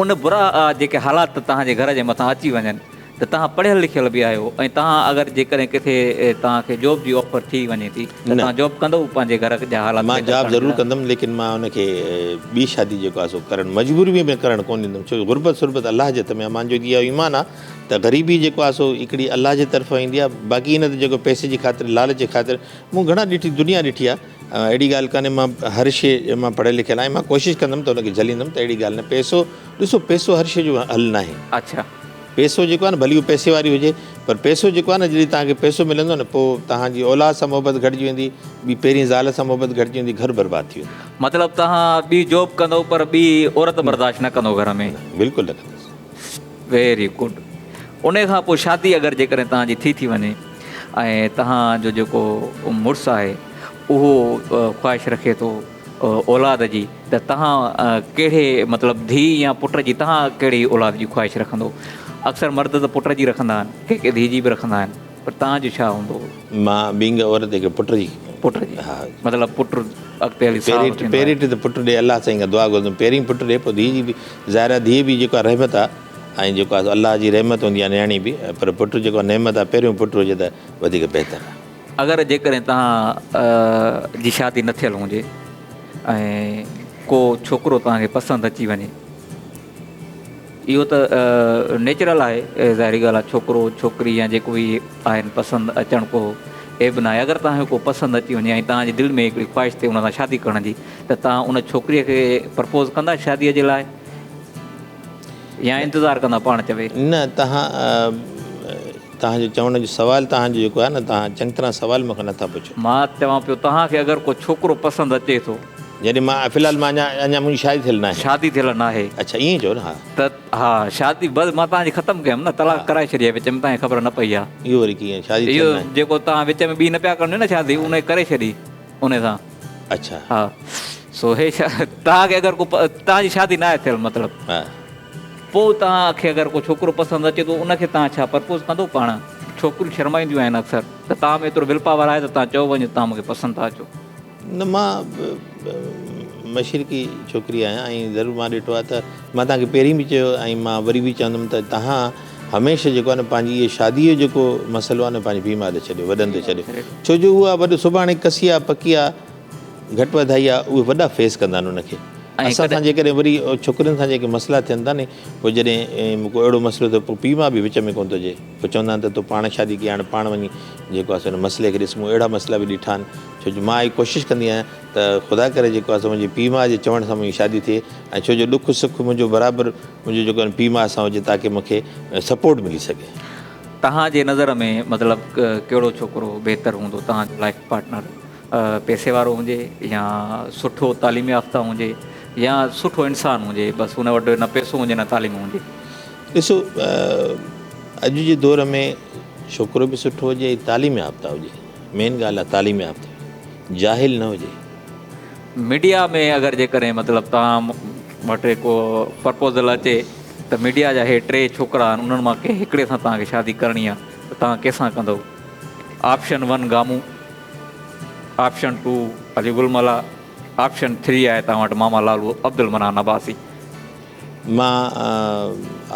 ان برا جيڪي حالات توهان جي گهر جي مٿان اچي وڃن ته توهان پڙهيل لکيل به آهيو ۽ توهان اگر جيڪڏهن ڪٿي توهان کي جاب جي آفر ٿي وڃي ٿي ته توهان جاب ڪندؤ پنهنجي گهر جا حالات مان بهتر جاب ڪرڻ جي ضرور لاء؟ ڪندم ليڪن مان ان کي ٻي شادي جيڪو آهي سو ڪرڻ مجبوري ۾ به ڪرڻ ڪونه ڏيندم ڇو جو غربت سربت الله جي هٿ ۾ آهي مانجو اهو ايمان آهي ته غريبي جيڪو آهي سو هڪڙي الله جي طرفان ايندي آهي باقي ان ته جيڪو پئسي جي خاطر لالچ جي خاطر مون گهڻا ڏٺي دنيا ڏٺي آهي اهڙي ڳالهه ڪانهي مان هر شيء مان پڙهيل لکيل آهيان مان ڪوشش ڪندم ته ان کي جهليندم ته اهڙي ڳالهه نه پئسو ڏسو پئسو هر شيء جو حل ناهي. اڇا. پئسو جيڪو آهي نه ڀلي اهو پئسي واري هجي پر پئسو جيڪو آهي نه جڏهن توهان کي پئسو ملندو نه پوء توهان جي اولاد سان محبت گهٽجي ويندي ٻي پهرين زال سان محبت گهٽجي ويندي گهر برباد ٿي ويندو. مطلب توهان ٻي جاب ڪندو پر ٻي عورت برداشت نه ڪندو گهر ۾. نه بلڪل نه ڪندس. ويري گڊ انهي کان پوء شادي اگر جيڪڏهن توهان جي ٿي ٿي وڃي ۽ توهان جو جيڪو مڙس آهي اهو خواهش رکي ٿو اولاد جي ته توهان ڪهڙي مطلب ڌيء يا پٽ جي توهان ڪهڙي اولاد جي خواهش رکندو؟ اڪثر مرد ته پٽ جي رکندا آهن، ڪي ڪي ڌيء جي به رکندا آهن پر توهان جو ڇا هوندو؟ مان بينگ عورت هڪ پٽ جي. پٽ جي ها. مطلب پٽ اڳتي هلي سهارو ٿيندو آهي. پهرين ته پٽ ڏي الله سائين کان دعا گهرندم پهرين پٽ ڏي پوء ڌيء جي به ظاهر آهي ڌيء به جيڪو آهي رحمت آهي ۽ جيڪو آهي الله جي رحمت هوندي آهي نياڻي به پر پٽ جيڪو آهي نعمت آهي پهريون پٽ هجي ته وڌيڪ بهتر آهي. اگر جيڪڏهن توهان جي شادي نه ٿيل هجي ۽ ڪو ڇوڪرو توهان کي پسند اچي وڃي اهو ته نيچرل آهي ظاهري ڳالهه آهي ڇوڪرو ڇوڪري يا جيڪو به آهن پسند اچڻ ڪو عيب ناهي اگر توهان کي ڪو پسند اچي وڃي ۽ توهان جي دل ۾ هڪڙي خواهش ٿئي ان سان شادي ڪرڻ جي ته توهان ان ڇوڪريء کي پرپوز ڪندا شاديء جي لاء يا انتظار ڪندا پاڻ چوي. نه توهان توهان جو چوڻ جو سوال توهان جو جيڪو آهي نه توهان چڱي طرح سوال مون کان نٿا پڇو. مان چوان پيو توهان کي اگر ڪو ڇوڪرو پسند اچي ٿو. يعني مان في الحال مان اڃا اڃا منهنجي شادي ٿيل ناهي. شادي ٿيل ناهي. اڇا ائين چئو نه ها. ته ها شادي بس مان توهان جي ختم ڪيم نه طلاق ڪرائي ڇڏي آهي وچ ۾ توهان کي خبر نه پئي آهي. اهو وري ڪيئن شادي ٿيل ناهي. اهو جيڪو توهان وچ ۾ ٻي نه پيا ڪرڻ ڏيو نه شادي ان ڪري ڇڏي ان سان. اڇا. ها سو هي توهان کي اگر ڪو توهان جي شادي ناهي ٿيل مطلب. ها. پوء توهان کي اگر ڪو ڇوڪرو پسند اچي ٿو ان کي توهان ڇا پرپوز ڪندو پاڻ؟ ڇوڪريون شرمائينديون آهن اڪثر ته توهان ۾ ايترو will power آهي ته توهان چئو وڃو توهان مون کي پسند ٿا اچو. نه مان مشرقي ڇوڪري آهيان ۽ ضرور مان ڏٺو آهي ته مان توهان کي پهرين به چيو ۽ مان وري به چوندم ته توهان هميشه جيڪو آهي نه پنهنجي اهي شادي جو جيڪو مسئلو آهي نه پنهنجي پيء ماء تي ڇڏيو وڏن تي ڇڏيو ڇو جو اها وڏو سڀاڻي ڪسي آهي پڪي آهي گهٽ وڌائي آهي اهي وڏا فيس ڪندا آهن ان کي اسان سان جيڪڏهن وري ڇوڪرين سان جيڪي مسئلا ٿين ٿا ني پوء جڏهن ڪو اهڙو مسئلو ٿئي پوء پيء ماء به وچ ۾ ڪونه ٿو اچي پوء چوندا آهن ته تو پاڻ شادي ڪئي هاڻي پاڻ وڃي جيڪو آهي سو ان مسئلي کي ڏس مون اهڙا مسئلا به ڏٺا آهن ڇو جو مان اهي ڪوشش ڪندي آهيان ته خدا ڪري جيڪو آهي سو منهنجي پيء ماء جي چوڻ سان منهنجي شادي ٿئي ۽ ڇو جو ڏک سک منهنجو برابر منهنجو جيڪو آهي پيء ماء سان هجي تاڪه مون کي سپورٽ ملي سگهي. توهان جي نظر ۾ مطلب ڪهڙو ڇوڪرو بهتر هوندو توهان جو لائف پارٽنر؟ پئسي وارو هجي يا سٺو تعليم يافته هجي يا سٺو انسان هجي بس ان وٽ نه پئسو هجي نه تعليم هجي. ڏسو اڄ جي دور ۾ ڇوڪرو به سٺو هجي ۽ تعليم يافته هجي مين ڳالهه آهي تعليم يافته هجي جاهل نه هجي. ميڊيا ۾ اگر جيڪڏهن مطلب توهان وٽ ڪو پرپوزل اچي ته ميڊيا جا هي ٽي ڇوڪرا آهن انهن مان ڪنهن هڪڙي سان توهان کي شادي ڪرڻي آهي ته توهان ڪنهن سان ڪندؤ؟ Option one Gamo, option two Ali Gul Mallah, option three آهي توهان وٽ ماما لالو عبدالمنان عباسي. مان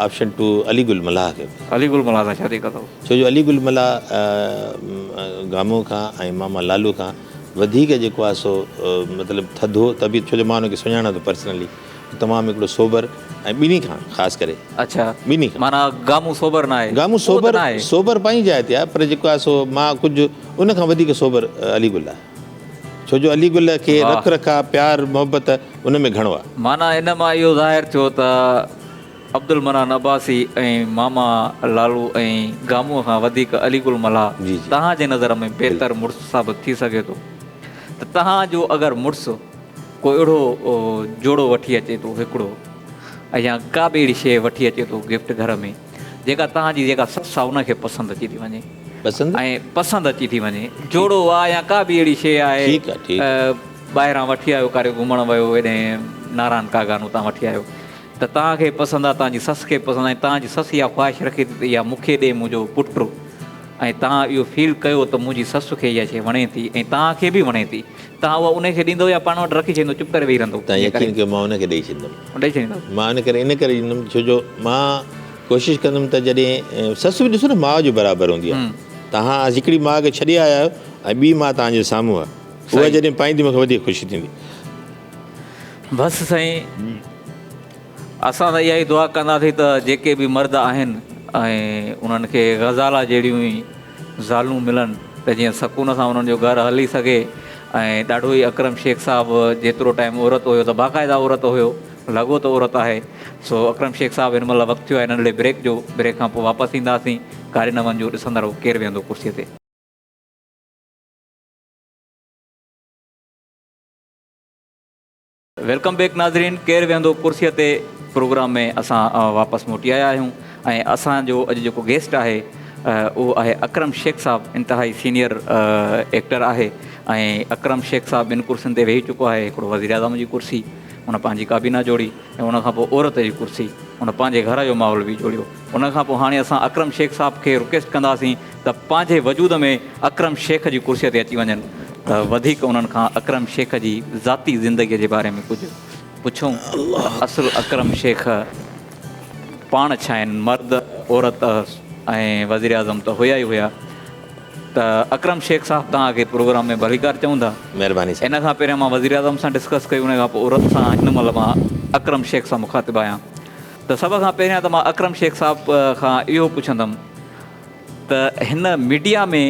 آپشن ٽو علي گل ملاح کي. علي گل ملاح سان شادي ڪندؤ؟ ڇو جو علي گل ملاح گامو کان ۽ ماما لالو کان وڌيڪ جيڪو آهي سو مطلب ٿڌو طبيعت ڇو جو مان ان کي سڃاڻان ٿو پرسنلي تمام هڪڙو سوبر ۽ ٻنهي کان خاص ڪري اڇا ٻنهي کان معنيٰ گامو سوبر ناهي گامو اهو ته سوبر ناهي. سوبر پنهنجي جاء تي آهي پر جيڪو آهي سو مان ڪجهه ان کان وڌيڪ سوبر علي گل آهي ڇو جو علي گل کي واهه. رک رکاء پيار محبت ان ۾ گهڻو آهي. معنيٰ ان مان اهو ظاهر ٿيو ته عبدالمنان عباسي ۽ ماما لالو ۽ گامونء کان وڌيڪ علي گل ملاح جي جي توهان جي نظر ۾ بهتر بلڪل. مڙس ثابت ٿي سگهي ٿو ته توهان جو اگر مڙس ڪو اهڙو جوڙو وٺي اچي ٿو هڪڙو يا ڪا به اهڙي شيء وٺي اچي ٿو گفٽ گهر ۾ جيڪا توهان جي جيڪا سس آهي ان کي پسند اچي ٿي وڃي پسند؟ ۽ پسند اچي ٿي وڃي جوڙو آهي يا ڪا به اهڙي شيء آهي ٺيڪ آهي ٺيڪ آهي. ٻاهران وٺي آيو ڪاري گهمڻ ويو هيڏي ناران ڪاغان اتان وٺي آيو ته توهان کي پسند آ توهان جي سس کي پسند آ ۽ توهان جي سس اها خواهش رکي ٿي ته اها مون کي ڏي منهنجو پٽ ۽ توهان اهو فيل ڪيو ته منهنجي سس کي اها شيء وڻي ٿي ۽ توهان کي به وڻي ٿي توهان اها ان کي ڏيندو يا پاڻ وٽ رکي ڇڏيندو چپ ڪري ويهي رهندو توهان ائين ڪري يقين ڪيو مان ان کي ڏئي ڇڏيندم. ڏئي ڇڏيندو. مان ان ڪري ان ڪري ڏيندم ڇو جو مان ڪوشش ڪندم ته جڏهن سس به ڏسو نه ماء جو برابر هوندي آهي توهان هڪڙي ماء کي ڇڏي آيا آهيو ۽ ٻي ماء توهان جي سامهون آهي اها جڏهن پائيندي مون کي وڌيڪ خوشي ٿيندي. بس سائين اسان ته اها ئي دعا ڪنداسين ته جيڪي به مرد آهن ۽ انهن کي غزالا جهڙيون ئي زالون ملن ته جيئن سڪون سان انهن جو گهر هلي سگهي ۽ ڏاڍو ئي اڪرم شيخ صاحب جيترو ٽائيم عورت هيو ته باقاعده عورت هيو لڳو ته عورت آهي سو اڪرم شيخ صاحب هن مهل وقت ٿيو آهي ننڍڙي بريڪ جو بريڪ کان پوء واپس اينداسين ڪاري نون جو ڏسندا رهو ڪير ويهندو ڪرسي تي. Welcome back ناظرين ڪير ويهندو ڪرسي تي پروگرام ۾ اسان واپس موٽي آيا آهيون ۽ اسان جو اڄ جيڪو گيسٽ آهي اهو آهي اڪرم شيخ صاحب انتهائي سينيئر ايڪٽر آهي ۽ اڪرم شيخ صاحب ٻن ڪرسين تي ويهي چڪو آهي هڪڙو وزير اعظم جي ڪرسي ان پنهنجي ڪابينا جوڙي ۽ ان کان پوء عورت جي ڪرسي ان پنهنجي گهر جو ماحول به جوڙيو ان کان پوء هاڻي اسان اڪرم شيخ صاحب کي رڪويسٽ ڪنداسين ته پنهنجي وجود ۾ اڪرم شيخ جي ڪرسيء تي اچي وڃن ته وڌيڪ انهن کان اڪرم شيخ جي ذاتي زندگيء جي باري ۾ ڪجهه پڇون ته اصل اڪرم شيخ پاڻ ڇا آهن، مرد، عورت ۽ وزيراعظم ته هيا ئي هيا ته اڪرم شيخ صاحب توهان کي پروگرام ۾ ڀليڪار چئون ٿا. مهرباني سائين. ان کان پهريان مان وزيراعظم سان ڊسڪس ڪئي ان کان پوء عورت سان هن مهل مان اڪرم شيخ سان مخاطب آهيان ته سڀ کان پهريان ته مان اڪرم شيخ صاحب کان اهو پڇندم ته هن ميڊيا ۾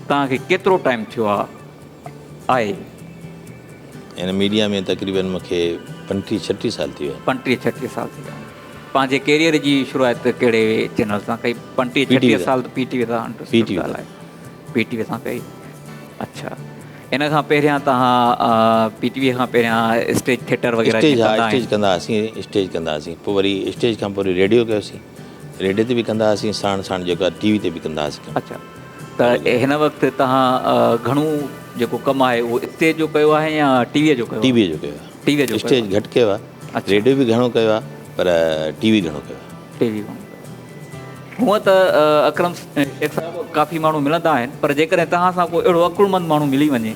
توهان کي ڪيترو ٽائيم ٿيو آهي؟ هن ميڊيا ۾ تقريبن مون کي پنٽيهه ڇٽيهه سال ٿي ويا. پنٽيهه ڇٽيهه سال ٿي ويا. پنهنجي ڪيريئر جي شروعات ڪهڙي چينل سان ڪئي؟ پنٽيهه ڇٽيهه سال ته پي ٽي وي سان پي ٽي وي سان. پي ٽي وي سان ڪئي. اڇا ان کان پهريان توهان پي ٽي وي کان پهريان اسٽيج ٿيٽر وغيره اسٽيج ها اسٽيج ڪندا هئاسين اسٽيج ڪندا هئاسين پوء وري اسٽيج کان پوء وري ريڊيو ڪيوسين. ريڊيو تي به ڪندا هئاسين ساڻ ساڻ جيڪو آهي ٽي وي تي به ڪندا هئاسين ڪم. اڇا ته هن وقت توهان گهڻو جيڪو ڪم آهي اهو اسٽيج جو ڪيو آهي يا ٽي ويء جو ڪيو آهي؟ ٽي ويء جو ڪيو آهي. ٽي ويء جو ڪيو آهي. اسٽيج گهٽ ڪيو آهي ريڊيو به گهڻو ڪيو آهي پر ٽي وي گهڻو ڪيو آهي. ٽي وي گهڻو ڪيو آهي. هونء ته اڪرم شيخ صاحب ڪافي ماڻهو ملندا آهن پر جيڪڏهن توهان سان ڪو اهڙو عقلمند ماڻهو ملي وڃي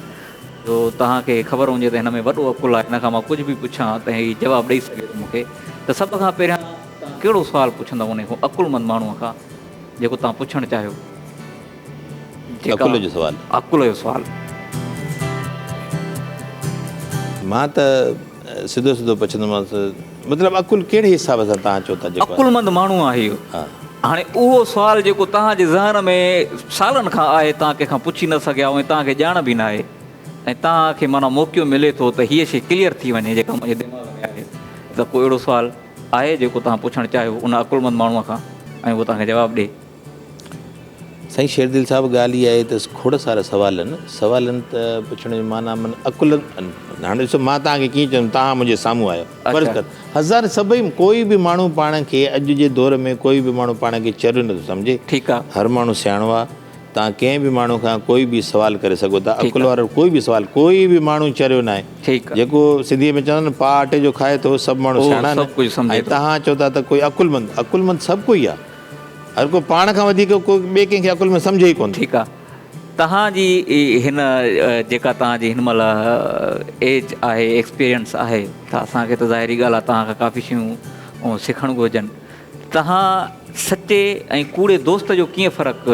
جو توهان کي خبر هجي ته هن ۾ وڏو عقل آهي هن کان مان ڪجهه به پڇان ته هي جواب ڏئي سگهي ٿو مون کي ته سڀ کان پهريان توهان ڪهڙو سوال پڇندؤ انهي کان عقلمند ماڻهوء کان جيڪو توهان پڇڻ چاهيو؟ جيڪا عقل جو سوال. عقل جو سوال. مان ته سڌو سڌو پڇندومانس مطلب عقل ڪهڙي حساب سان توهان چئو ٿا جيڪو عقلمند ماڻهو آهي اهو. ها. هاڻي اهو سوال جيڪو توهان جي ذهن ۾ سالن کان آهي توهان ڪنهن کان پڇي نه سگهيا آهيو ۽ توهان کي ڄاڻ به ناهي ۽ توهان کي معنيٰ موقعو ملي ٿو ته هيء شيء ڪليئر ٿي وڃي جيڪا منهنجي دماغ ۾ آهي ته ڪو اهڙو سوال آهي جيڪو توهان پڇڻ چاهيو ان عقلمند ماڻهوء کان ۽ اهو توهان کي جواب ڏئي. سائين شيردل صاحب ڳالهه اها آهي ته کوڙ سارا سوال آهن سوالن ته پڇڻ جي معنيٰ من عقل هاڻي ڏسو مان توهان کي ڪيئن چوندم توهان منهنجي سامهون آهيو فرض ڪر هزار سڀئي ڪوئي به ماڻهو پاڻ کي اڄ جي دور ۾ ڪوئي به ماڻهو پاڻ کي چريو نٿو سمجهي ٺيڪ آهي هر ماڻهو سياڻو آهي. توهان ڪنهن به ماڻهو کان ڪوئي به سوال ڪري سگهو ٿا، عقل وارو ڪوئي به سوال، ڪوئي به ماڻهو چريو ناهي. جيڪو سنڌيء ۾ چوندا آهن نه پاء اٽي جو کائي ٿو سڀ ماڻهو سياڻا آهن ۽ توهان چئو ٿا ته ڪوئي عقلمند، عقلمند سڀ ڪوئي آهي. هر ڪو پاڻ کان وڌيڪ ڪو ٻئي ڪنهن کي عقلمند سمجهي ئي ڪونه ٿو. ٺيڪ آهي. توهان جي هن جيڪا توهان جي هن مهل ايج آهي، ايڪسپيرينس آهي ته اسان کي ته ظاهري ڳالهه آهي توهان کان ڪافي شيون سکڻ گهرجن. توهان سچي ۽ ڪوڙي دوست جو ڪيئن فرق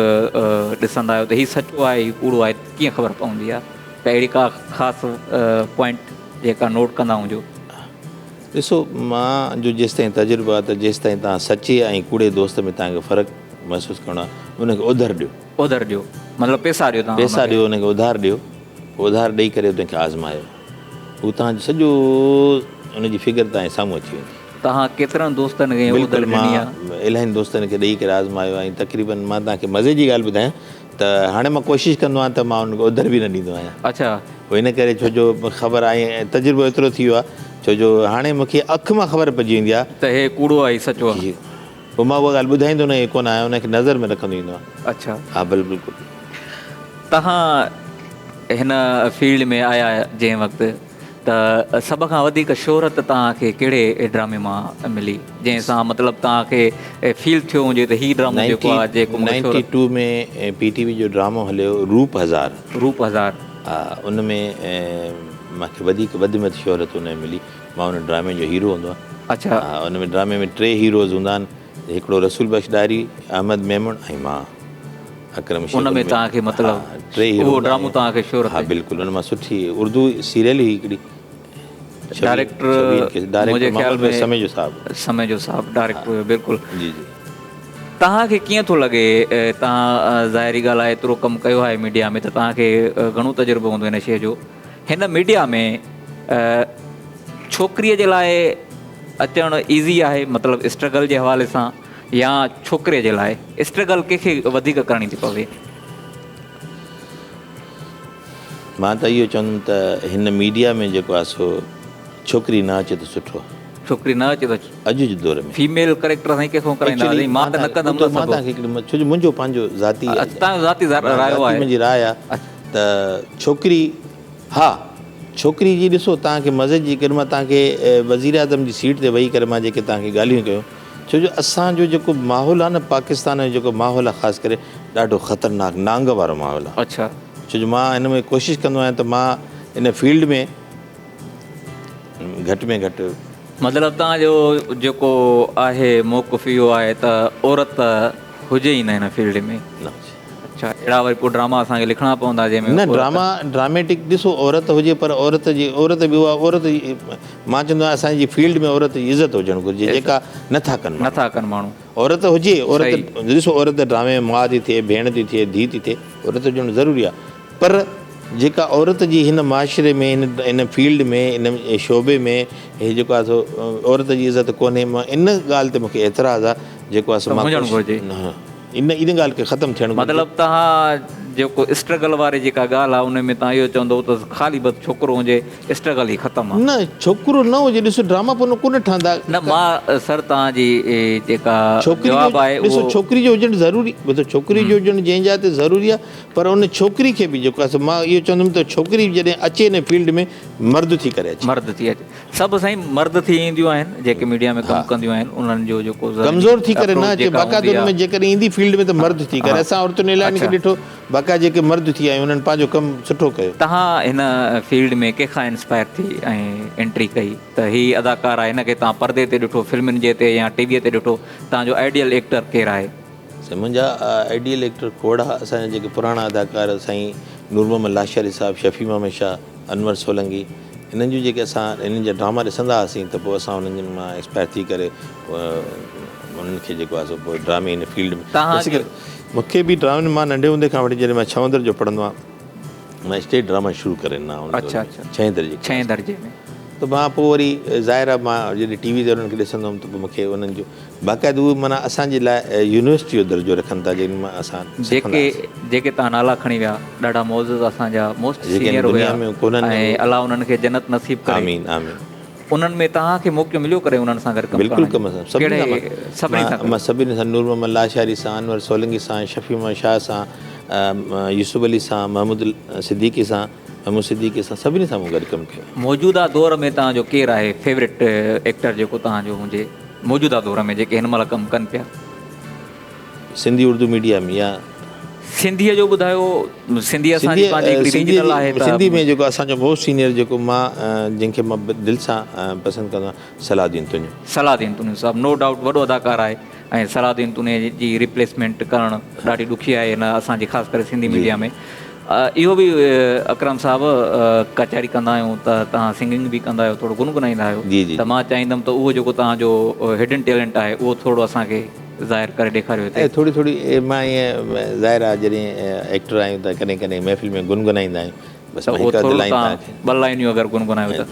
ڏسندا آهيو ته هي سچو آهي هي ڪوڙو آهي ڪيئن خبر پوندي آهي ته اهڙي ڪا خاص پوائنٽ جيڪا نوٽ ڪندا هجو. ڏسو مان جو جيستائين تجربو آهي ته جيستائين توهان سچي ۽ ڪوڙي دوست ۾ توهان کي فرق محسوس ڪرڻو آهي ان کي اوڌر ڏيو. اوڌر ڏيو مطلب پيسا ڏيو توهان پيسا ڏيو ان کي اڌار ڏيو پوء اڌار ڏئي ڪري ان کي آزمايو هو توهان جو سڄو ان جي فگر توهان جي سامهون اچي ويندي. توهان ڪيترن دوستن کي اوڌر ڏني آهي؟ بلڪل مان الاهين دوستن کي ڏئي ڪري آزمايو آهي ۽ تقريبن مان توهان کي مزي جي ڳالهه ٻڌايان ته هاڻي مان ڪوشش ڪندو آهيان ته مان انهن کي اوڌر به نه ڏيندو آهيان. اڇا. هو ان ڪري ڇو جو خبر آهي ۽ تجربو ايترو ٿي ويو آهي ڇو جو هاڻي مون کي اک مان خبر پئجي ويندي آهي. ته هي ڪوڙو آهي هي سچو آهي. جي پوء مان اها ڳالهه ٻڌائيندو نه ڪونه آهيان ان کي نظر ۾ رکندو ايندو آهيان. اڇا. ها بلڪل. توهان هن فيلڊ ۾ آيا جنهن وقت ته سڀ کان وڌيڪ شهرت توهان کي ڪهڙي ڊرامي مان ملي جنهن سان مطلب توهان کي فيل ٿيو هجي ته هي ڊرامو جيڪو آهي جيڪو مون کي نائنٽي شهرت. ٽو ۾ پي ٽي وي جو ڊرامو هليو روپ هزار. روپ هزار. ها ان ۾ مان کي وڌيڪ وڌ ۾ وڌ شهرت ان ۾ ملي مان ان ڊرامي جو هيرو هوندو آهيان. اڇا. ها ان ۾ ڊرامي ۾ ٽي هيروز هوندا آهن هڪڙو رسول بخش ڏاهري، احمد ميمڻ ۽ مان اڪرم شيخ ان ۾ توهان کي مطلب ٽي هيرو اهو ڊرامو توهان کي شهرت ها بلڪل ان مان سٺي اردو سيريل هئي هڪڙي ڊائريڪٽر منهنجي خيال ۾ سميجو صاحب سميجو صاحب ڊائريڪٽر هيو بلڪل جي جي. توهان کي ڪيئن ٿو لڳي توهان ظاهري ڳالهه آهي ايترو ڪم ڪيو آهي ميڊيا ۾ ته توهان کي گهڻو تجربو هوندو هن شيء جو هن ميڊيا ۾ ڇوڪريء جي لاء اچڻ ايزي آهي مطلب اسٽرگل جي حوالي سان يا ڇوڪري جي لاء اسٽرگل ڪنهن کي وڌيڪ ڪرڻي ٿي پوي؟ مان ته اهو چوندم ته هن ميڊيا ۾ جيڪو آهي سو ڇوڪري نه اچي ته سٺو آهي. ڇوڪري نه اچي ته اڄ جي دور ۾. فيميل ڪريڪٽر سائين ڪنهن کان ڪرائيندا سين مان ته نه ڪندم نه مان توهان کي هڪڙي ڇو جو منهنجو پنهنجو ذاتي اڇا توهان جو ذاتي رايو آهي منهنجي راء آهي ته ڇوڪري ها ڇوڪري جي ڏسو توهان کي مزي جي ڪري مان توهان کي وزيراعظم جي سيٽ تي ويهي ڪري مان جيڪي توهان کي ڳالهيون ڪيون ڇو جو اسان جو جيڪو ماحول آهي نه پاڪستان جو جيڪو ماحول آهي خاص ڪري ڏاڍو خطرناڪ نانگ وارو ماحول آهي اڇا ڇو جو مان ان ۾ ڪوشش ڪندو آهيان ته مان ان فيلڊ ۾ گهٽ ۾ گهٽ. مطلب توهان جو جيڪو آهي موقف اهو آهي ته عورت هجي ئي نه هن فيلڊ ۾. نه هجي. اڇا اهڙا وري پوء ڊراما اسان کي لکڻا پوندا جنهن ۾ نه ڊراما ڊراميٽڪ ڏسو عورت هجي پر عورت جي عورت به اها عورت جي مان چوندو آهيان اسان جي فيلڊ ۾ عورت جي عزت هجڻ گهرجي جيڪا نه ٿا ڪن نه ٿا ڪن ماڻهو. عورت هجي عورت ڏسو عورت ڊرامي ۾ ماء ٿي ٿئي ڀيڻ ٿي ٿئي ڌيء ٿي ٿئي عورت هجڻ ضروري آهي پر جيڪا عورت جي هن معاشري ۾ هن هن فيلڊ ۾ هن شعبي ۾ هي جيڪو آهي سو عورت جي عزت ڪونهي مان ان ڳالهه تي مونکي اعتراض آهي جيڪو آهي سو مان هجڻ گهرجي ان ان ڳالهه کي ختم ٿيڻ گهرجي. مطلب توهان جيڪو اسٽرگل واري جيڪا ڳالهه آهي ان ۾ توهان اهو چوندو ته خالي بس ڇوڪرو هجي اسٽرگل ئي ختم آهي. نه ڇوڪرو نه هجي ڏسو ڊراما پوء ڪونه ٺهندا. نه مان سر توهان جي جيڪا جواب آهي اهو. ڏسو ڇوڪري جو هجڻ ضروري ٻڌو ڇوڪري جو هجڻ جنهن جاء تي ضروري آهي پر ان ڇوڪري کي به جيڪو آهي سو مان اهو چوندم ته ڇوڪري به جڏهن اچي ان فيلڊ ۾ مرد ٿي ڪري اچي. مرد ٿي اچي. سڀ سائين مرد ٿي اينديون آهن جيڪي ميڊيا ۾ ڪم ڪنديون آهن انهن جو جيڪو ذهني ڪمزور ٿي ڪري نه اپروچ اچي جيڪا باقاعده هوندي ان ۾ آهي. جيڪڏهن ايندي فيلڊ ۾ ته مرد ٿي ڪري اسان عورتن الاهين کي ڏٺو باقاعده جيڪي مرد ٿي آيون انهن پنهنجو ڪم سٺو ڪيو. توهان هن فيلڊ ۾ ڪنهن کان انسپائر ٿي ۽ انٽري ڪئي ته هي اداڪار آهي هن کي توهان پردي تي ڏٺو فلمن جي تي يا ٽي وي تي ڏٺو توهان جو آئيڊيل ايڪٽر ڪير آهي؟ سائين منهنجا آئيڊيل ايڪٽر کوڙ ها اسان جا جيڪي پراڻا اداڪار سائين نور محمد لاشاري صاحب شفيع محمد شاهه انور سولنگي انهن جون جيڪي اسان انهن جا ڊراما ڏسندا هئاسين ته پوء اسان انهن مان انسپائر ٿي ڪري انهن کي جيڪو آهي سو پوء ڊرامي هن فيلڊ ۾ توهان مون کي به ڊرامن مان ننڍي هوندي کان وٺي جڏهن مان ڇهون درجو پڙهندو هئم مان اسٽيج ڊراما شروع ڪري ڏنا ان اڇا اڇا ڇهين درجي ڇهين درجي ۾ ته مان پوء وري ظاهر آهي مان جڏهن ٽي وي تي انهن کي ڏسندو هئم ته پوء مون کي انهن جو باقاعده اهي معنيٰ اسان جي لاء يونيورسٽي جو درجو رکن ٿا جن مان اسان جيڪي جيڪي توهان نالا کڻي ويا ڏاڍا معزز اسان جا موسٽ سينيئر هيا ۽ الله انهن کي جنت نصيب ڪري آمين آمين انهن ۾ توهان کي موقعو مليو ڪڏهن انهن سان گڏ ڪم ڪرڻ بلڪل ڪم سان سڀني سان سڀني سان مان سڀني سان نور محمد لاشاري سان انور سولنگي سان شفيع محمد شاهه سان يوسف علي سان، محمود صديقي سان، محمود صديقي سان سڀني سان مون گڏ ڪم ڪيو آهي. موجوده دور ۾ توهان جو ڪير آهي فيورٽ ايڪٽر جيڪو توهان جو هجي موجوده دور ۾ جيڪي هن مهل ڪم ڪن پيا؟ سنڌي اردو ميڊيا ۾ يا؟ سنڌيء جو ٻڌايو سنڌي اسان جي پنهنجي هڪڙي ريجنل آهي ته. سنڌي ۾ جيڪو اسان جو موسٽ سينيئر جيڪو مان جنهن کي مان دل سان پسند ڪندو آهيان صلاح الدين تنيو. صلاح الدين تنيو صاحب نو ڊائوٽ وڏو اداڪار آهي ۽ صلاح الدين تنيي جي ريپليسمينٽ ڪرڻ ڏاڍي ڏکي آهي هن اسان جي خاص ڪري سنڌي ميڊيا ۾ اهو به اڪرم صاحب ڪچهري ڪندا آهيون ته توهان سنگنگ به ڪندا آهيو ٿورو گنگنائيندا آهيو ته مان چاهيندم ته اهو جيڪو توهان جو هڊن ٽيلنٽ آهي اهو ٿورو اسان کي ظاهر ڪري ڏيکاريو هتي. ٿوري ٿوري مان ائين ظاهر آهي جڏهن ايڪٽر آهيون ته ڪڏهن ڪڏهن محفل ۾ گنگنائيندا آهيون بس ته مان اهو هڪ اڌ ٿورو لائين توهان توهان کي ٻه لائنيون اگر گنگنايو ته.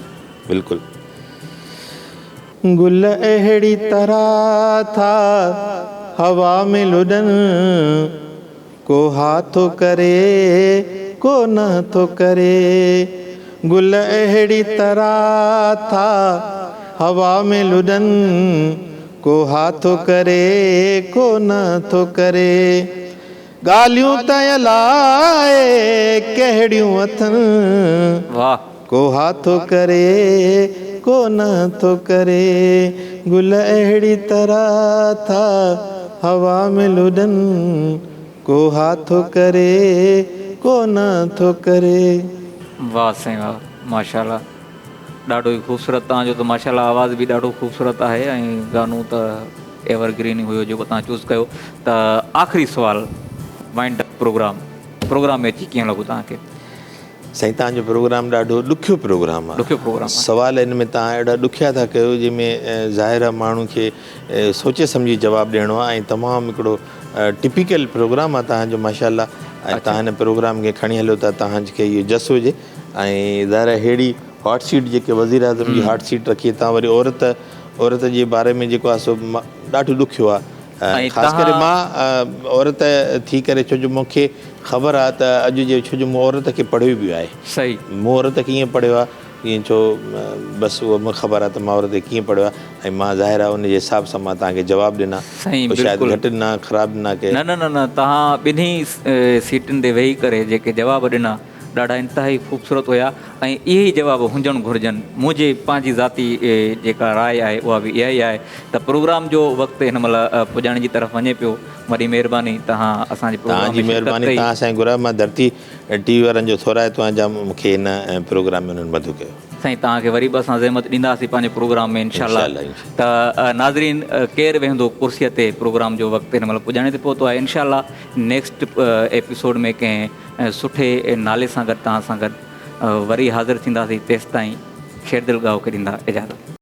بلڪل. گل اهڙي طرح ٿا هوا ۾ لڏن، ڪو ها ٿو ڪري ڪو نه ٿو ڪري. گل اهڙي طرح ٿا هوا ۾ لڏن، ڪو ها ٿو ڪري ڪو نه ٿو ڪري. ڳالهيون ته الائي ڪهڙيون اٿن. واھ. ڪو ها ٿو ڪري ڪو نه ٿو ڪري. گل اهڙي طرح ٿا هوا ۾ لڏن. ڪو ها ٿو ڪري ڪو نه ٿو ڪري. واھ سائين واھ ماشاءالله ڏاڍو ئي خوبصورت توهان جو ته ماشاءالله آواز به ڏاڍو خوبصورت آهي ۽ گانو ته ايور گرين ئي هيو جيڪو توهان چوز ڪيو ته آخري سوال وائنڊ اپ پروگرام پروگرام ۾ اچي ڪيئن لڳو توهان کي. سائين توهان جو پروگرام ڏاڍو ڏکيو پروگرام آ ڏکيو پروگرام آ. سوال ان ۾ توهان اهڙا ڏکيا ٿا ڪيو جنهن ۾ ظاهر آ ماڻهو کي سوچي سمجهي جواب ڏيڻو آ ۽ تمام هڪڙو ٽپيڪل پروگرام آ توهان جو ماشاءالله ۽ توهان هن پروگرام کي کڻي هليو ٿا توهان کي اهو جس هجي ۽ ظاهر آ ههڙي هاٽ سيٽ جيڪي وزيراعظم جي هاٽ سيٽ رکي توهان وري عورت عورت جي باري ۾ جيڪو آ سو ڏاڍو ڏکيو آ ۽ خاص ڪري توهان مان عورت ٿي ڪري ڇو جو مون کي خبر آ ته اڄ جي ڇو جو مون عورت کي پڙهيو به آهي. صحيح. مون عورت کي ائين پڙهيو آ جيئن ڇو بس اهو مون کي خبر آ ته مان عورت کي ڪيئن پڙهيو آ ۽ مان ظاهر آ ان جي حساب سان مان توهان کي جواب ڏنا سائين پوء شايد بلڪل. گهٽ ڏنا خراب ڏنا ڪي. نه نه نه نه توهان ٻنهي سيٽن تي ويهي ڪري جيڪي جواب ڏنا ڏاڍا انتهائي خوبصورت هيا ۽ اهي ئي جواب هجڻ گهرجن. منهنجي پنهنجي ذاتي جيڪا راء آهي اها به اها ئي آهي ته پروگرام جو وقت هن مهل پڄاڻي جي طرف وڃي پيو. وڏي مهرباني توهان اسان جي توهان پروگرام جي ۾ شرڪت مهرباني ڪئي. توهان سائين گهرايو مان ڌرتي ٽي وي وارن جو ٿورائتو آهيان جا مون کي هن پروگرام ۾ انهن مدعو ڪيو. سائين توهان کي وري به اسان زحمت ڏينداسين پنهنجي پروگرام ۾ انشاء انشاء الله الله انشاء. ته ناظرين ڪير ويهندو ڪرسي تي پروگرام جو وقت هن مهل پڄاڻي تي پهتو آهي انشاء الله نيڪسٽ ايپيسوڊ ۾ ڪنهن سٺي نالي سان گڏ توهان سان گڏ وري حاضر ٿينداسين تيستائين شيردل ڳاهو کي ڏيندا اجازت.